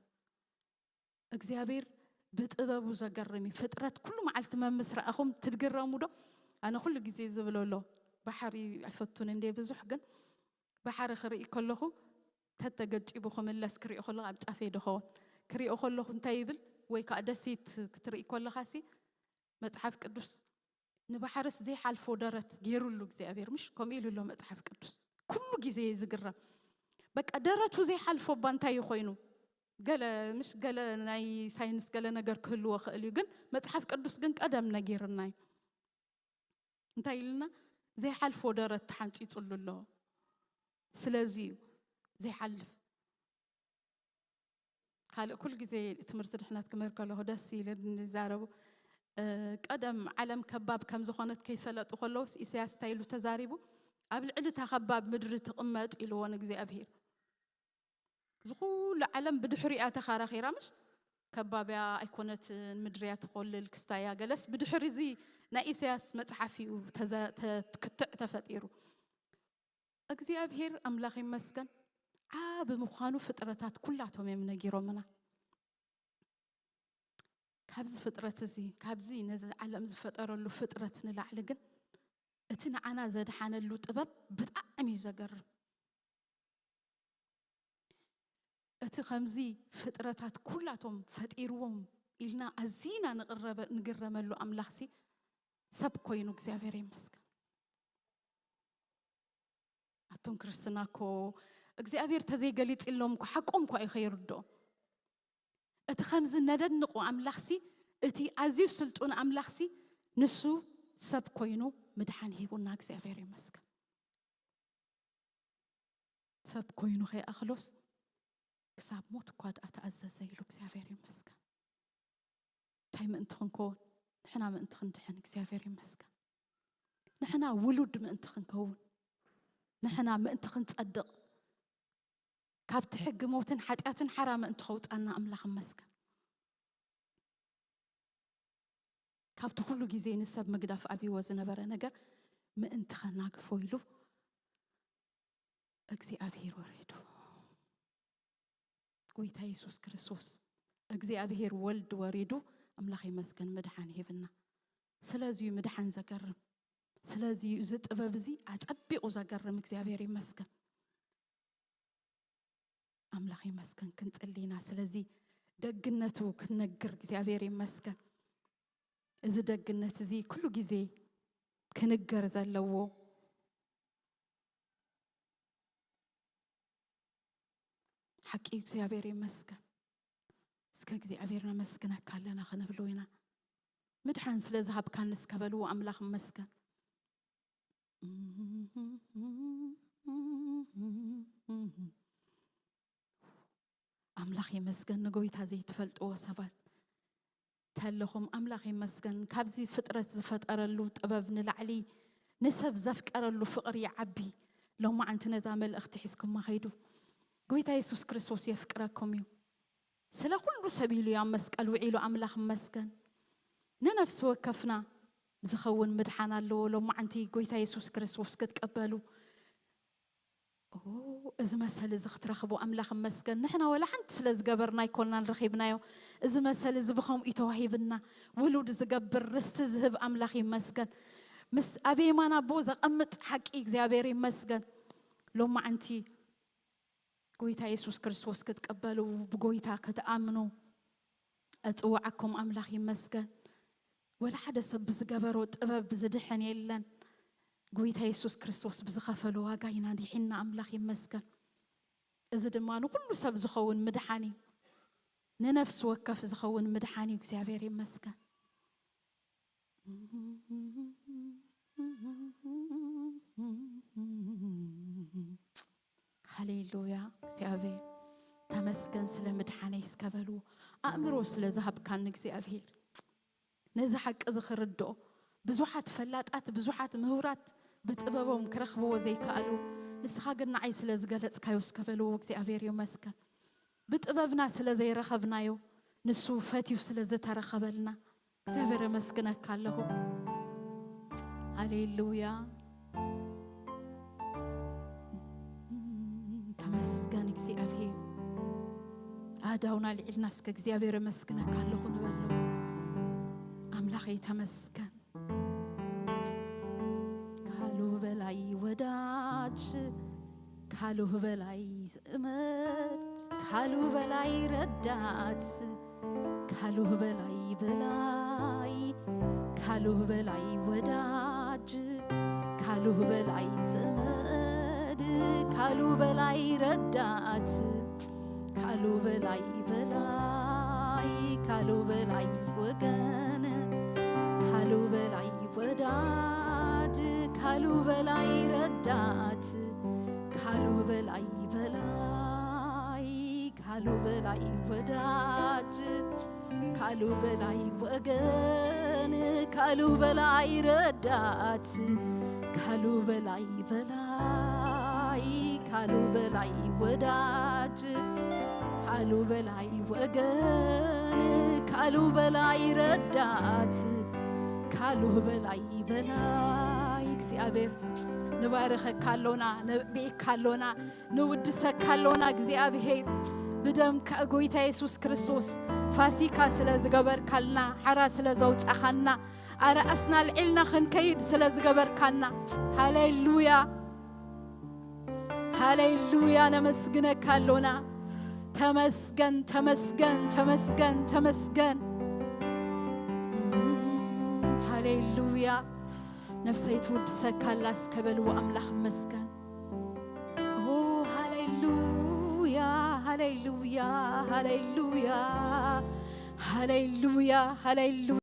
እግዚኣብሔር ብጥበቡ ዘገርም እዩ። ፍጥረት ኩሉ መዓልቲ መምስ ረኣኹም ትግረሙ ዶ? ኣነ ኩሉ ግዜ ዝብሎ ኣሎ፣ ባሕሪ ኣይፈቱን እንዴ ብዙሕ፣ ግን ባሕሪ ክርኢ ከለኹ ተተገጪቡ ክምለስ ክሪኦ ከለኹ ኣብ ጫፈይ ዶ ኸውን? ክሪኦ ከለኹ እንታይ ይብል? ወይ ከዓ ደሴት ክትርኢ ከለኻ ሲ መጽሓፍ ቅዱስ ንባሕርስ ዘይሓልፎ ደረት ገይሩሉ እግዚኣብሔር፣ ምሽ ከምኡ ኢሉ ኣሎ መጽሓፍ ቅዱስ። ኩሉ ግዜ እየ ዝግረም። በቃ ደረቱ ዘይሓልፎ እባ እንታይ እዩ ኮይኑ? ገለ ምሽ ገለ ናይ ሳይንስ ገለ ነገር ክህልዎ ክእል እዩ፣ ግን መጽሓፍ ቅዱስ ግን ቀደም ነጊርና እዩ። እንታይ ኢልና? ዘይሓልፎ ደረት ተሓንጺጹሉ ኣሎ። ስለዚ እዩ ዘይሓልፍ። ካልእ ኩል ግዜ ትምህርቲ ድሕነት ክምህር ከለኹ ደስ ኢልን ንዛረቡ። እ፣ ቀደም ዓለም ከባብ ከም ዝኾነት ከይፈለጡ ከለውስ ኢሳያስ እንታይ ኢሉ ተዛሪቡ? ኣብ ልዕሊ እታ ከባብ ምድሪ ትቕመጥ ኢልዎ ንእግዚኣብሔር። እዚ ኩሉ ዓለም ብድሕሪኣ ተኻራኺራ፣ ምሽ? ከባብያ ኣይኮነትን፣ ምድርያ ትኾልል ክስታያ ገለስ ብድሕሪ እዚ ናይ ኢሳያስ መጽሓፍ እዩ ተዘ-፣ ተ-፣ ክትዕ ተፈጢሩ። እግዚኣብሔር ኣምላኽ ይመስገን፣ ዓቢ ምዃኑ ፍጥረታት ኩላቶም እዮም ነጊሮምና። ካብዚ ፍጥረት እዚ፣ ካብዚ ነዚ ዓለም ዝፈጠረሉ ፍጥረት ንላዕሊ ግን እቲ ንዓና ዘድሓነሉ ጥበብ ብጣዕሚ እዩ ዘገርም። እቲ ከምዚ ፍጥረታት ኩላቶም ፈጢርዎም ኢልና ኣዚና ንቕረበ-፣ ንግረመሉ ኣምላኽሲ ሰብ ኮይኑ እግዚኣብሔር ይመስገን። ኣቱም ክርስትና እኮ እግዚኣብሔር ተዘይገሊጽሎም እኮ ሓቆም እኮ እዩ ከይርድኦም። እቲ ከምዚ ነደንቑ ኣምላኽሲ፣ እቲ ኣዝዩ ስልጡን ኣምላኽሲ ንሱ ሰብ ኮይኑ ምድሓን ሂቡና እግዚኣብሔር ይመስገን። ሰብ ኮይኑ ከይኣኽሎስ ክሳብ ሞት እኳ ደኣ ተኣዘዘ ኢሉ እግዚኣብሔር ይመስገን። እንታይ ምእንቲ ክንከውን? ንሕና ምእንቲ ክንድሕን እግዚኣብሔር ይመስገን። ንሕና ውሉድ ምእንቲ ክንከውን፣ ንሕና ምእንቲ ክንጸድቕ፣ ካብቲ ሕጊ ሞትን ሓጢኣትን ሓራ ምእንቲ ከውጻና ኣምላኽ ይመስገን። ካብቲ ኩሉ ግዜ ንሰብ ምግዳፍ ኣብይዎ ዝነበረ ነገር ምእንቲ ከናግፎ ኢሉ እግዚኣብሔር ወሪዱ። ጎይታ የሱስ ክርስቶስ እግዚኣብሔር ወልድ ወሪዱ ኣምላኽ ይመስገን ምድሓን ሂብና። ስለዚ እዩ ምድሓን ዘገርም። ስለዚ እዩ እዚ ጥበብ እዚ ኣጸቢቑ ዘገርም። እግዚኣብሔር ይመስገን። ኣምላኽ ይመስገን ክንጽሊ ኢና። ስለዚ ደግነቱ ክንነግር እግዚኣብሔር ይመስገን። እዚ ደግነት እዚ ኩሉ ግዜ ክንገር ዘለዎ ሓቂ እዩ። እግዚኣብሔር ይመስገን። እስከ እግዚኣብሔር ነመስግነካ ኣለና ክንብሎ ኢና። ምድሓን ስለ ዝሃብካኒ እስከ በልዎ ኣምላኽ ይመስገን። ኣምላኽ ይመስገን ንጎይታ ዘይትፈልጥዎ ሰባት ተለኹም ኣምላኽ ይመስገን። ካብዚ ፍጥረት ዝፈጠረሉ ጥበብ ንላዕሊ ንሰብ ዘፍቀረሉ ፍቕሪ ይዓቢ። ሎማዓንቲ ነዛ መልእኽቲ ሒዝኩማ ኸይዱ። ጎይታ የሱስ ክርስቶስ የፍቅረኩም እዩ። ስለ ኩሉ ሰብ ኢሉ እዩ ኣብ መስቀል ውዒሉ ኣምላኽ ይመስገን። ንነፍሲ ወከፍና ዝኸውን ምድሓን ኣለዎ። ሎማዓንቲ ጎይታ የሱስ ክርስቶስ ክትቀበሉ ኦ፣ እዚ መሰል እዚ ክትረኽቡ ኣምላኽ ይመስገን። ንሕና ወላ ሓንቲ ስለ ዝገበርና ኣይኮንናን ረኺብናዮ። እዚ መሰል እዚ ብኸምኡ እዩ ተዋሂብና። ውሉድ ዝገብር ርስቲ ዝህብ ኣምላኽ ይመስገን። ምስ ኣብ የማን ኣቦ ዘቐምጥ ሓቂ እግዚኣብሔር ይመስገን። ሎማዓንቲ ጎይታ የሱስ ክርስቶስ ክትቀበሉ፣ ብጎይታ ክትኣምኑ እጽውዓኩም ኣምላኽ ይመስገን። ወላ ሓደ ሰብ ብዝገበሮ ጥበብ ዝድሕን የለን። ጎይታ የሱስ ክርስቶስ ብዝኸፈሎ ዋጋ ኢና ድሒንና፣ ኣምላኽ ይመስገን። እዚ ድማ ንኹሉ ሰብ ዝኸውን ምድሓን እዩ። ንነፍሲ ወከፍ ዝኸውን ምድሓን እዩ። እግዚኣብሔር ይመስገን። ሃሌሉያ። እግዚኣብሔር ተመስገን ስለ ምድሓነይ እስከ በሉ። ኣእምሮ ስለ ዝሃብካኒ እግዚኣብሔር፣ ነዚ ሓቂ እዚ ክርድኦ፣ ብዙሓት ፈላጣት፣ ብዙሓት ምሁራት ብጥበቦም ክረኽብዎ ዘይከኣሉ፣ ንስኻ ግን ንዓይ ስለ ዝገለጽካዮ እስከ በልዎ። እግዚኣብሔር ይመስገን። ብጥበብና ስለ ዘይረኸብናዮ፣ ንሱ ፈትዩ ስለ ዝተረኸበልና እግዚኣብሔር የመስግነካ ኣለኹ። ሃሌሉያ። ተመስገን እግዚኣብሔር። ኣእዳውና ልዒልና እስከ እግዚኣብሔር የመስግነካ ኣለኹ ንበሎ። ኣምላኸይ ተመስገን። ካሉ በላይ ወዳጅ፣ ካሉ በላይ ዘመድ፣ ካሉ በላይ ረዳት፣ ካሉ በላይ በላይ፣ ካሉ በላይ ወዳጅ፣ ካሉ በላይ ዘመድ፣ ካሉ በላይ ረዳት፣ ካሉ በላይ በላይ፣ ካሉ በላይ ወገን፣ ካሉ በላይ ወዳጅ፣ ካሉ በላይ ረዳት፣ ካሉ በላይ በላይ፣ ካሉ በላይ ወዳጅ፣ ካሉ በላይ ወገን፣ ካሉ በላይ ረዳት፣ ካሉ በላይ በላይ፣ ካሉ በላይ ወዳጅ፣ ካሉ በላይ ወገን፣ ካሉ በላይ ረዳት፣ ካሉ በላይ በላይ። እግዚኣብሔር ንባርኸካ ኣሎና፣ ነብዕካ ኣሎና፣ ንውድሰካ ኣሎና። እግዚኣብሔር ብደምካ ጎይታ የሱስ ክርስቶስ ፋሲካ ስለ ዝገበርካልና፣ ሓራ ስለ ዘውጻኻና፣ ኣርኣስና ልዒልና ክንከይድ ስለ ዝገበርካና፣ ሃሌሉያ፣ ሃሌሉያ፣ ነመስግነካ ኣሎና። ተመስገን፣ ተመስገን፣ ተመስገን፣ ተመስገን። ሃሌሉያ። ነፍሰይ ትውድሰካ ኣላ እስከ በልዎ፣ ኣምላኽ ይመስገን። ኦ፣ ሃሌሉያ፣ ሃሌሉያ፣ ሃሌሉያ፣ ሃሌሉያ፣ ሃሌሉያ፣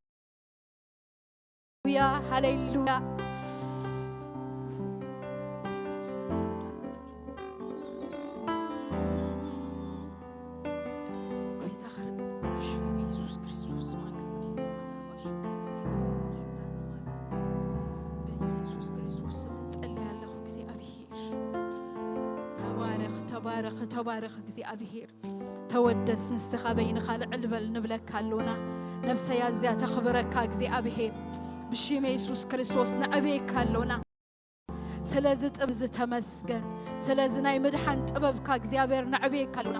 ሃሌሉያ። ጎይታ ኸር-፣ ብሽም የሱስ ክርስቶስ ስም፣ በኢየሱስ ክርስቶስ ስም እጸልይ ኣለኹ። እግዚኣብሔር ተባረኽ፣ ተባረኽ፣ ተባረኽ። እግዚኣብሔር ተወደስ፣ ንስኻ በይንኻ ልዕል በል ንብለካ ኣሎና። ነፍሰይ ኣዝያ ተኽብረካ እግዚኣብሔር። ብሽም የሱስ ክርስቶስ ነዕብየካ ኣሎና። ስለዚ ጥበብ ዝተመስገን፣ ስለዚ ናይ ምድሓን ጥበብካ እግዚኣብሔር ነዕብየካ ኣሎና።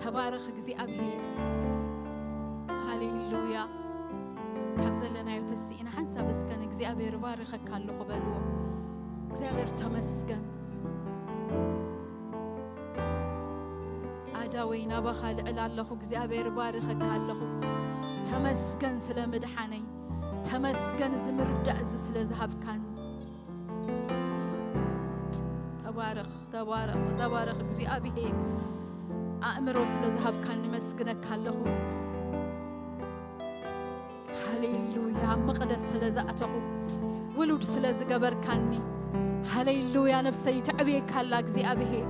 ተባረኽ እግዚኣብሔር። ሃሌሉያ። ካብ ዘለናዮ ተስኢና ሓንሳብ እስከ ንእግዚኣብሔር እባርኸካ ኣለኹ በልዎ። እግዚኣብሔር ተመስገን። ኣዳወይ ናባኻ ልዕል ኣለኹ እግዚኣብሔር እባርኸካ ኣለኹ። ተመስገን ስለ ምድሓነይ፣ ተመስገን እዚ ምርዳእ እዚ ስለ ዝሃብካኒ። ተባረኽ፣ ተባረኽ፣ ተባረኽ እግዚኣብሔር። ኣእምሮ ስለ ዝሃብካኒ መስግነካ ኣለኹ። ሃሌሉያ። ኣብ መቕደስ ስለ ዝኣተኹ፣ ውሉድ ስለ ዝገበርካኒ፣ ሃሌሉያ። ነፍሰይ ተዕብየካ ኣላ እግዚኣብሔር።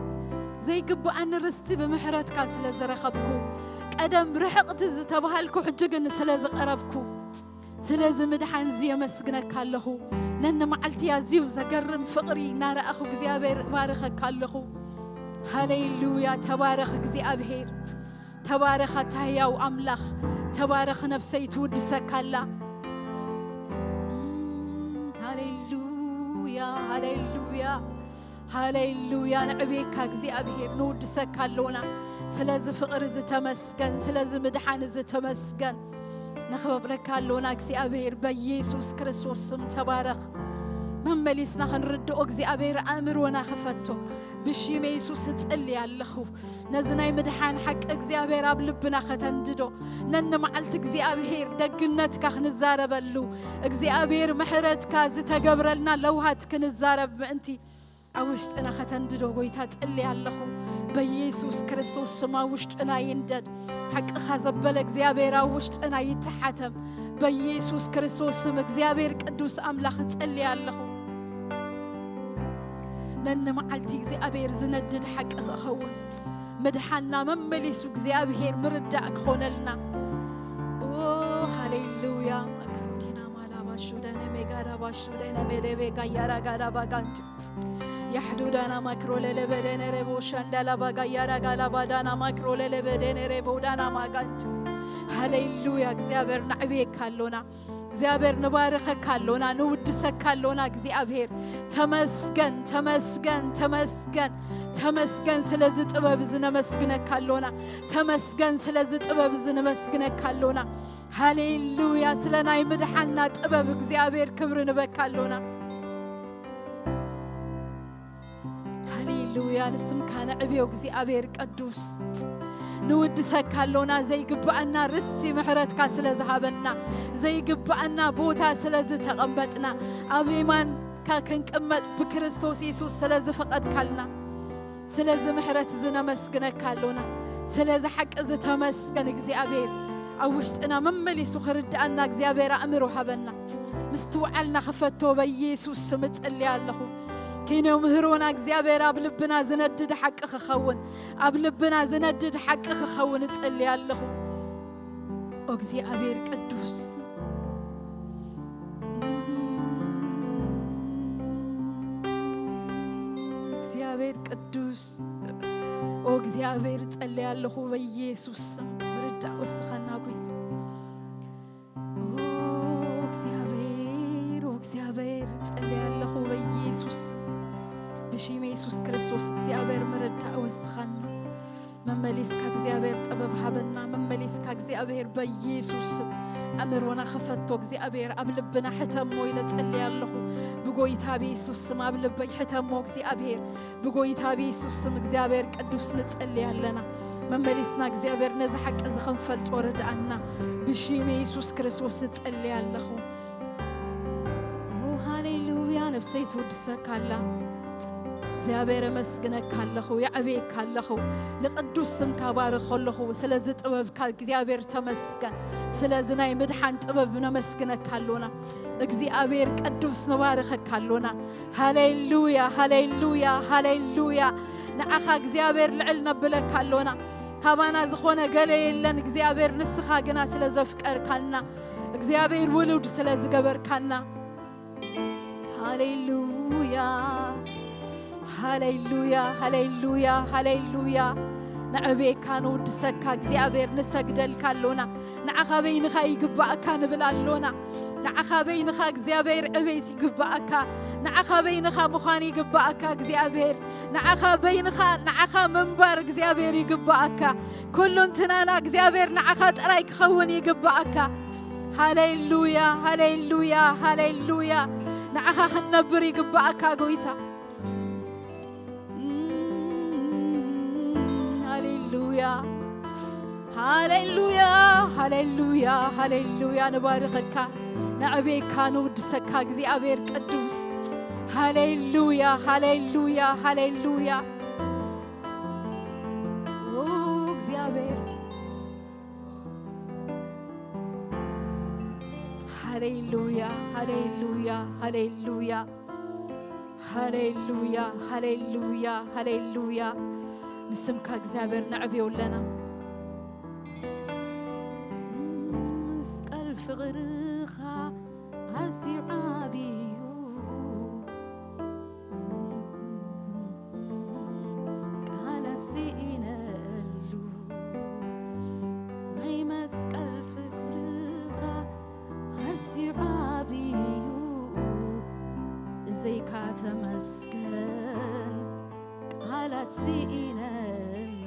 ዘይግብኣኒ ርስቲ ብምሕረትካ ስለ ዝረኸብኩ፣ ቀደም ርሕቕቲ ዝተባሃልኩ ሕጂ ግን ስለ ዝቐረብኩ፣ ስለዚ ምድሓን እዚ የመስግነካ ኣለኹ። ነኒ መዓልቲ ኣዝዩ ዘገርም ፍቕሪ እናረኣኹ እግዚኣብሔር እባርኸካ ኣለኹ። ሃሌሉያ። ተባረኽ እግዚኣብሔር። ተባረኽ ኣታ ህያው ኣምላኽ። ተባረኽ ነፍሰይ ትውድሰካ ኣላ። ሃሌሉያ፣ ሃሌሉያ፣ ሃሌሉያ። ንዕብየካ እግዚኣብሔር፣ ንውድሰካ ኣሎና። ስለዚ ፍቕሪ እዚ ተመስገን፣ ስለዚ ምድሓን እዚ ተመስገን። ነኽብረካ ኣሎና እግዚኣብሔር በኢየሱስ ክርስቶስ ስም ተባረኽ። መመሊስና ክንርድኦ እግዚኣብሔር ኣእምሮና ክፈቶ ብሽም የሱስ እጽሊ ኣለኹ። ነዚ ናይ ምድሓን ሓቂ እግዚኣብሔር ኣብ ልብና ከተንድዶ ነንመዓልቲ እግዚኣብሔር ደግነትካ ክንዛረበሉ እግዚኣብሔር ምሕረትካ ዝተገብረልና ለውሃት ክንዛረብ ምእንቲ ኣብ ውሽጥና ከተንድዶ ጎይታ ጽሊ ኣለኹ። በኢየሱስ ክርስቶስ ስም ኣብ ውሽጥና ይንደድ። ሓቅኻ ዘበለ እግዚኣብሔር ኣብ ውሽጥና ይተሓተም። በኢየሱስ ክርስቶስ ስም እግዚኣብሔር ቅዱስ ኣምላኽ እጽሊ ኣለኹ። ነንመዓልቲ እግዚኣብሔር ዝነድድ ሓቂ ክኸውን ምድሓና መመሊሱ እግዚኣብሔር ምርዳእ ክኾነልና። ኦ ሃሌሉያ። ማክሮዲና ማላባሹ ደነ ሜጋዳባሹ ደነ ሜደቤ ጋያራ ጋዳ ባጋንቱ ያሕዱዳና ማክሮ ለለበደነ ረቦ ሻንዳላ ባጋያራ ጋላ ባዳና ማክሮ ለለበደነ ረቦ ዳና ማጋንቱ። ሃሌሉያ። እግዚኣብሔር ናዕብየካ ኣሎና። እግዚኣብሔር ንባርኸካ ኣሎና፣ ንውድሰካ ኣሎና። እግዚኣብሔር ተመስገን፣ ተመስገን፣ ተመስገን፣ ተመስገን ስለዚ ጥበብ እዚ ነመስግነካ ኣሎና። ተመስገን ስለዚ ጥበብ እዚ ነመስግነካ ኣሎና። ሃሌሉያ። ስለ ናይ ምድሓና ጥበብ እግዚኣብሔር ክብሪ ንበካ ኣሎና። ሃሌሉያ። ንስምካ ነዕብዮ እግዚኣብሔር ቅዱስ። ንውድሰካ ኣሎና ዘይግብኣና ርስቲ ምሕረትካ ስለ ዝሃበና ዘይግብኣና ቦታ ስለ ዝተቐመጥና ኣብ የማንካ ክንቅመጥ ብክርስቶስ የሱስ ስለ ዝፈቐድካልና ስለዚ ምሕረት እዚ ነመስግነካ ኣሎና። ስለዚ ሓቂ እዚ ተመስገን እግዚኣብሔር። ኣብ ውሽጥና መመሊሱ ክርድኣና እግዚኣብሔር ኣእምሮ ሃበና። ምስትውዓልና ክፈቶ በኢየሱስ ስም እጽልይ ኣለኹ። ኪኖ ምህሮና እግዚኣብሔር ኣብ ልብና ዝነድድ ሓቂ ክኸውን ኣብ ልብና ዝነድድ ሓቂ ክኸውን እጽልይ ኣለኹ። ኦ እግዚኣብሔር ቅዱስ እግዚኣብሔር ቅዱስ ኦ እግዚኣብሔር ጸልይ ኣለኹ በኢየሱስ ስም ምርዳእ ወስኸና ጎይታ። ኦ እግዚኣብሔር ኦ እግዚኣብሔር ጸልይ ኣለኹ በኢየሱስ ብሽም የሱስ ክርስቶስ እግዚኣብሔር ምርዳእ ወስኸና። መመሊስካ እግዚኣብሔር ጥበብ ሃበና። መመሊስካ እግዚኣብሔር በኢየሱስ ኣእምሮና ክፈቶ እግዚኣብሔር ኣብ ልብና ሕተሞ ኢለ ጸልይ ኣለኹ። ብጎይታ ብየሱስ ስም ኣብ ልበይ ሕተሞ እግዚኣብሔር ብጎይታ ብየሱስ ስም እግዚኣብሔር ቅዱስ ንጸልይ ኣለና። መመሊስና እግዚኣብሔር ነዚ ሓቂ እዚ ክንፈልጦ ርድኣና። ብሽም የሱስ ክርስቶስ እጸልይ ኣለኹ። ኦ ሃሌሉያ። ነፍሰይ ትውድሰካ ኣላ። እግዚኣብሔር ኣመስግነካ ኣለኹ የዕብየካ ኣለኹ። ንቅዱስ ስምካ ባርኽ ኣለኹ ስለዚ ጥበብካ እግዚኣብሔር ተመስገን። ስለዚ ናይ ምድሓን ጥበብ ነመስግነካ ኣሎና። እግዚኣብሔር ቅዱስ ንባርኸካ ኣሎና። ሃሌሉያ ሃሌሉያ ሃሌሉያ። ንዓኻ እግዚኣብሔር ልዕል ነብለካ ኣሎና። ካባና ዝኾነ ገለ የለን እግዚኣብሔር ንስኻ ግና ስለ ዘፍቀርካልና እግዚኣብሔር ውሉድ ስለ ዝገበርካና። ሃሌሉያ ሃሌሉያ ሃሌሉያ ሃሌሉያ። ንዕቤካ ንውድሰካ እግዚኣብሔር ንሰግደልካ ኣሎና። ንዓኻ በይንኻ ይግባእካ ንብል ኣሎና። ንዓኻ በይንኻ እግዚኣብሔር ዕቤት ይግባእካ። ንዓኻ በይንኻ ምዃን ይግባእካ እግዚኣብሔር። ንዓኻ በይንኻ ንዓኻ ምንባር እግዚኣብሔር ይግባእካ። ኩሉ እንትናና እግዚኣብሔር ንዓኻ ጥራይ ክኸውን ይግባእካ። ሃሌሉያ ሃሌሉያ ሃሌሉያ። ንዓኻ ክንነብር ይግባእካ ጎይታ። ሃሌሉያ ሃሌሉያ ሃሌሉያ ሃሌሉያ። ንባርኸካ ነዕቤካ ንውድሰካ እግዚኣብሔር ቅዱስ። ሃሌሉያ ሃሌሉያ ሃሌሉያ። ኦ እግዚኣብሔር ሃሌሉያ ሃሌሉያ ሃሌሉያ ሃሌሉያ ሃሌሉያ ሃሌሉያ። ንስምካ እግዚኣብሔር ነዕብዮ ኣለና። መስቀል ፍቕርኻ ኣዝዩ ዓብዩ ቃላት ስኢነሉ ናይ መስቀል ፍቕርኻ ኣዝዩ ዓብዩ ዘይካ ተመስገን ቃላት ስኢነሉ።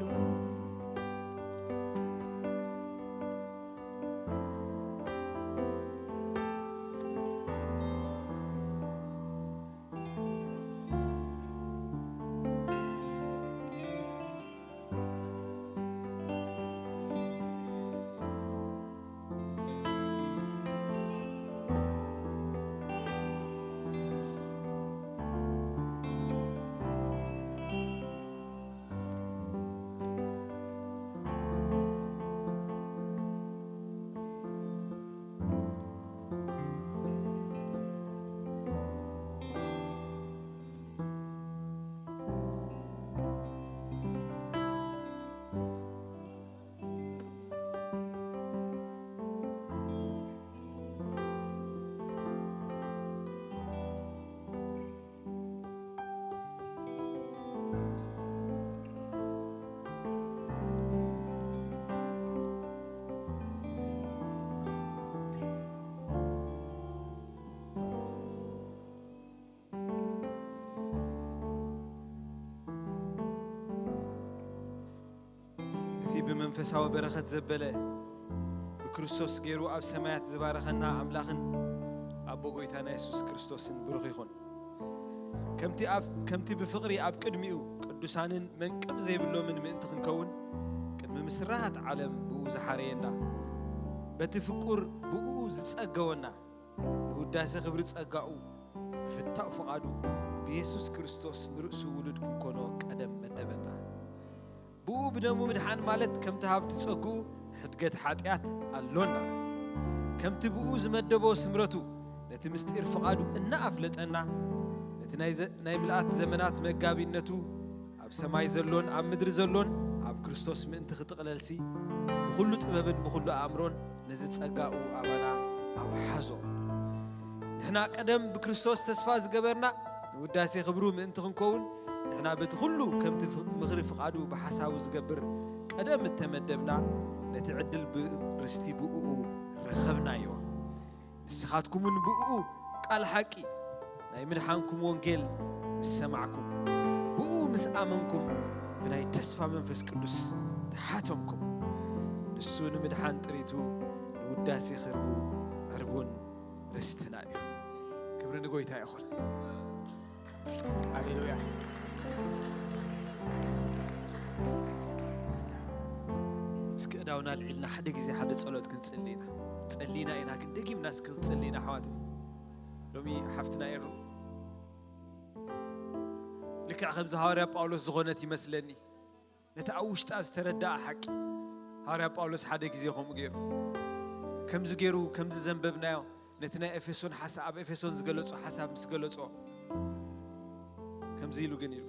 ብመንፈሳዊ በረኸት ዘበለ፣ ብክርስቶስ ገይሩ ኣብ ሰማያት ዝባረኸና ኣምላኽን ኣቦ ጎይታና የሱስ ክርስቶስን ብሩኽ ይኹን። ከምቲ ኣብ-፣ ከምቲ ብፍቕሪ ኣብ ቅድሚኡ ቅዱሳንን መንቅብ ዘይብሎምን ምእንቲ ክንከውን፣ ቅድሚ ምስራት ዓለም ብኡ ዝሓረየና፣ በቲ ፍቁር ብኡ ዝጸገወና፣ ንውዳሴ ክብሪ ጸጋኡ ብፍታው ፍቓዱ ብየሱስ ክርስቶስ ንርእሱ ውሉድ ክንኮኖ ቀደም መደበና። ብኡ ብደሙ ምድሓን ማለት ከምቲ ሃብቲ ጸግኡ ሕድገት ሓጢኣት ኣሎና። ከምቲ ብኡ ዝመደቦ ስምረቱ ነቲ ምስጢር ፍቓዱ እናኣፍለጠና፣ ነቲ ናይ ዘ-፣ ናይ ምልኣት ዘመናት መጋቢነቱ ኣብ ሰማይ ዘሎን ኣብ ምድሪ ዘሎን ኣብ ክርስቶስ ምእንቲ ክጥቕለልሲ፣ ብኹሉ ጥበብን ብኹሉ ኣእምሮን ነዚ ጸጋኡ ኣባና ኣውሓዞ። ንሕና ቀደም ብክርስቶስ ተስፋ ዝገበርና ንውዳሴ ክብሩ ምእንቲ ክንከውን፣ ንሕና በቲ ኩሉ ከምቲ ፍ-፣ ምኽሪ ፍቓዱ ብሓሳቡ ዝገብር ቀደም እተመደብና፣ ነቲ ዕድል ብ-፣ ርስቲ ብእኡ ረኸብናዮ። ንስኻትኩምን ብእኡ ቃል ሓቂ ናይ ምድሓንኩም ወንጌል ምስ ሰማዕኩም፣ ብእኡ ምስ ኣመንኩም፣ ብናይ ተስፋ መንፈስ ቅዱስ ተሓተምኩም። ንሱ ንምድሓን ጥሪቱ ንውዳሴ ክርቡ ዕርቡን ርስትና እዩ። ክብሪ ንጎይታ ይኹን። ሃሌሉያ። እስኪ እዳውና ልዒልና ሓደ ግዜ ሓደ ጸሎት ክንጽሊ ኢና። ጸሊና ኢና፣ ግን ደጊምና እስኪ ክንጽሊ ኢና፣ ኣሕዋተይ። ሎሚ ሓፍትና ኤሩ ልክዕ ከምዚ ሃዋርያ ጳውሎስ ዝኾነት ይመስለኒ። ነቲ ኣብ ውሽጣ ዝተረድኣ ሓቂ፣ ሃዋርያ ጳውሎስ ሓደ ግዜ ከምኡ ገይሩ፣ ከምዚ ገይሩ፣ ከምዚ ዘንበብናዮ፣ ነቲ ናይ ኤፌሶን ሓሳ-፣ ኣብ ኤፌሶን ዝገለጾ ሓሳብ ምስ ገለጾ፣ ከምዚ ኢሉ ግን ኢሉ፣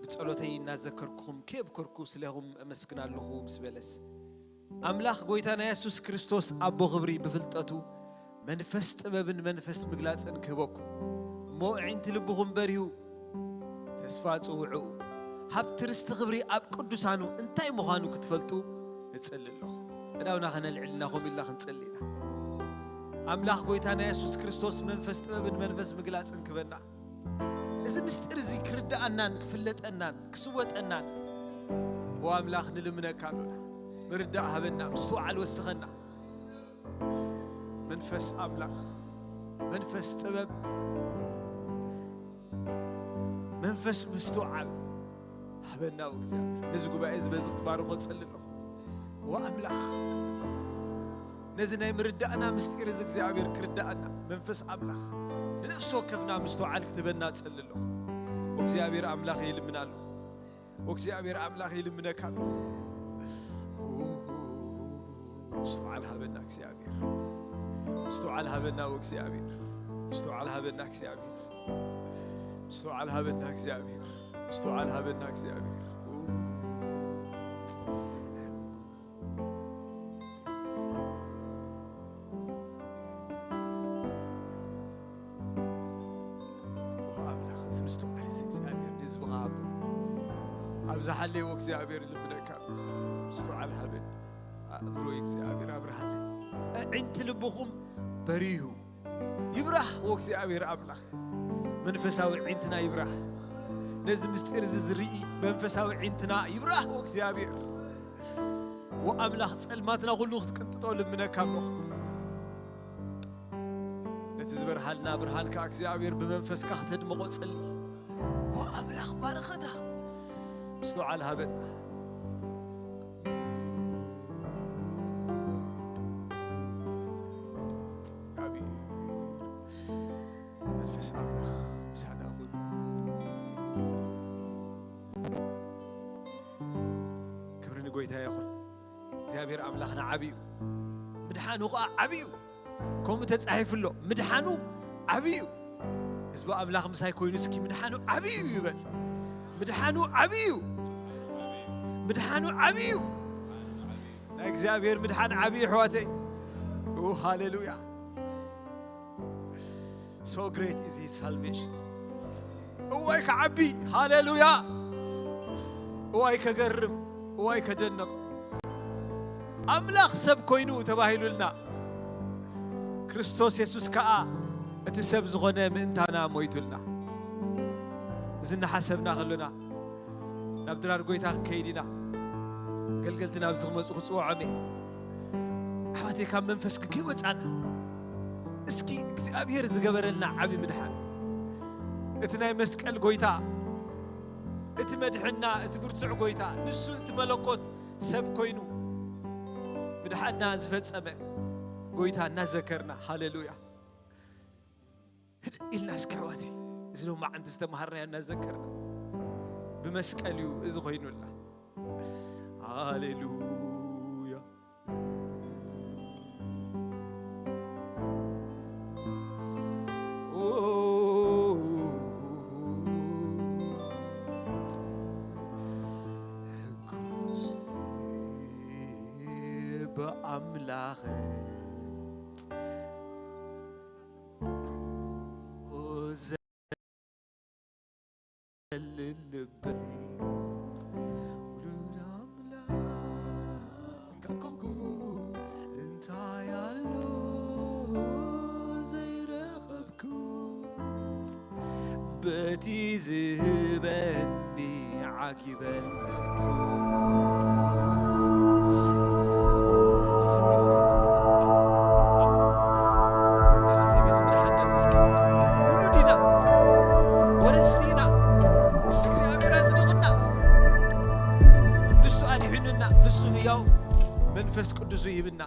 "ብጸሎተይ እናዘከርኩኹም ከየብከርኩ ስለኹም እመስግን ኣለኹ" ምስ በለስ፣ ኣምላኽ ጎይታና የሱስ ክርስቶስ ኣቦ ክብሪ ብፍልጠቱ መንፈስ ጥበብን መንፈስ ምግላጽን ክህበኩም፣ እሞ ኣዒንቲ ልብኹም በሪሁ፣ ተስፋ ጽውዕኡ፣ ሃብቲ ርስቲ ክብሪ ኣብ ቅዱሳኑ እንታይ ምዃኑ ክትፈልጡ እጽሊ ኣለኹ። እዳውና ከነልዕልና ከምኡ ኢልና ክንጽሊ ኢና። ኣምላኽ ጎይታና የሱስ ክርስቶስ መንፈስ ጥበብን መንፈስ ምግላጽን ክበና። እዚ ምስጢር እዚ ክርድኣናን ክፍለጠናን ክስወጠናን፣ ኦ ኣምላኽ ንልምነካ ኣሎና። ምርዳእ ሃበና፣ ምስትውዓል ወስኸና። መንፈስ ኣምላኽ፣ መንፈስ ጥበብ፣ መንፈስ ምስትውዓል ሃበና። እግዚኣብሔር፣ ነዚ ጉባኤ እዚ በዚ ክትባርኾ ጸሊ ኣለኹ። ወኣምላኽ፣ ነዚ ናይ ምርዳእና ምስጢር እዚ እግዚኣብሔር ክርዳእና፣ መንፈስ ኣምላኽ ንነፍሲ ወከፍና ምስትውዓል ክትበና ጸሊ ኣለኹ። እግዚኣብሔር ኣምላኽ ይልምና ኣለኹ። ወእግዚኣብሔር ኣምላኽ ይልምነካ ኣለኹ። ምስትውዓል ሃበና እግዚኣብሔር። ምስትውዓል ሃበና ወእግዚኣብሔር። ምስትውዓል ሃበና እግዚኣብሔር። ምስትውዓል ሃበና እግዚኣብሔር። ምስትውዓል ሃበና እግዚኣብሔር። ኣምላኽ፣ እዚ ምስትውዓል እዚ እግዚኣብሔር ንህዝብኻ ሃቦ። ኣብዚ ሓለዮ እግዚኣብሔር ልምነካ ኣሎ። ምስትውዓል ሃበኒ። ኣእምሮይ እግዚኣብሔር ኣብርሃለይ። ኣዒንቲ ልብኹም በሪሁ ይብራህ። ወእግዚኣብሔር ኣምላኽ፣ መንፈሳዊ ዒንትና ይብራህ። ነዚ ምስጢር እዚ ዝርኢ መንፈሳዊ ዒንትና ይብራህ። ወእግዚኣብሔር፣ ወኣምላኽ፣ ጸልማትና ኩሉ ክትቅንጥጦ ልምነካ ኣለኹ። ነቲ ዝበርሃልና ብርሃንካ እግዚኣብሔር ብመንፈስካ ክተድምቖ ጸሊ። ወኣምላኽ፣ ባርኸና፣ ምስትውዓል ሃበና። ኣሜን። መንፈስ ኣምላኽ ምሳና ይኹን። ክብሪ ንጎይታ ይኹን። እግዚኣብሔር ኣምላኽና ዓብዩ፣ ምድሓኑ ኸዓ ዓብዩ። ከምኡ ተጻሒፉ ኣሎ፣ ምድሓኑ ዓብዩ። ህዝቢ ኣምላኽ ምሳይ ኮይኑ እስኪ ምድሓኑ ዓብዩ ይበል። ምድሓኑ ዓብዩ። ምድሓኑ ዓብዩ። ናይ እግዚኣብሔር ምድሓን ዓብዩ፣ ኣሕዋተይ። ኦ፣ ሃሌሉያ። So great is his salvation። እዋይ ክዓቢ፣ ሃሌሉያ። እዋይ ከገርም፣ እዋይ ከደንቕ። ኣምላኽ ሰብ ኮይኑ ተባሂሉልና። ክርስቶስ የሱስ ከኣ እቲ ሰብ ዝኾነ ምእንታና ሞይቱልና። እዚ እናሓሰብና ከሎና ናብ ድራር ጎይታ ክንከይድ ኢና። ኣገልገልቲ ናብዚ ክመፁ ክፅውዖም እየ። ኣሕዋተይ፣ ካብ መንፈስ ግን ከይወፃና እስኪ እግዚኣብሔር ዝገበረልና ዓቢ ምድሓን፣ እቲ ናይ መስቀል ጎይታ፣ እቲ መድሕና፣ እቲ ብርቱዕ ጎይታ፣ ንሱ እቲ መለኮት ሰብ ኮይኑ ምድሓንና ዝፈጸመ ጎይታ እናዘከርና፣ ሃሌሉያ። ህድእ ኢልና እስኪ ኣሕዋተይ፣ እዚ ሎማዓንቲ ዝተማሃርናዮ እናዘከርና፣ ብመስቀል እዩ እዚ ኮይኑልና። ሃሌሉያ። ሕጉስ ብኣምላኽ ዘልን ልበይ ውሉድ ኣምላኽ ኮንኩ እንታይ ኣሎ ዘይረኸብኩ በቲ ዝህበኒ ዓጊበ ኣለኹ። ኣሕዋተይ፣ በዚ መድሓንና እዚ እስኪ ውሉድ ኢና፣ ወረስቲ ኢና፣ እግዚኣብሔር ኣጽዲቑና፣ ንሱ ኣድሒኑና፣ ንሱ ህያው መንፈስ ቅዱሱ ይህብና።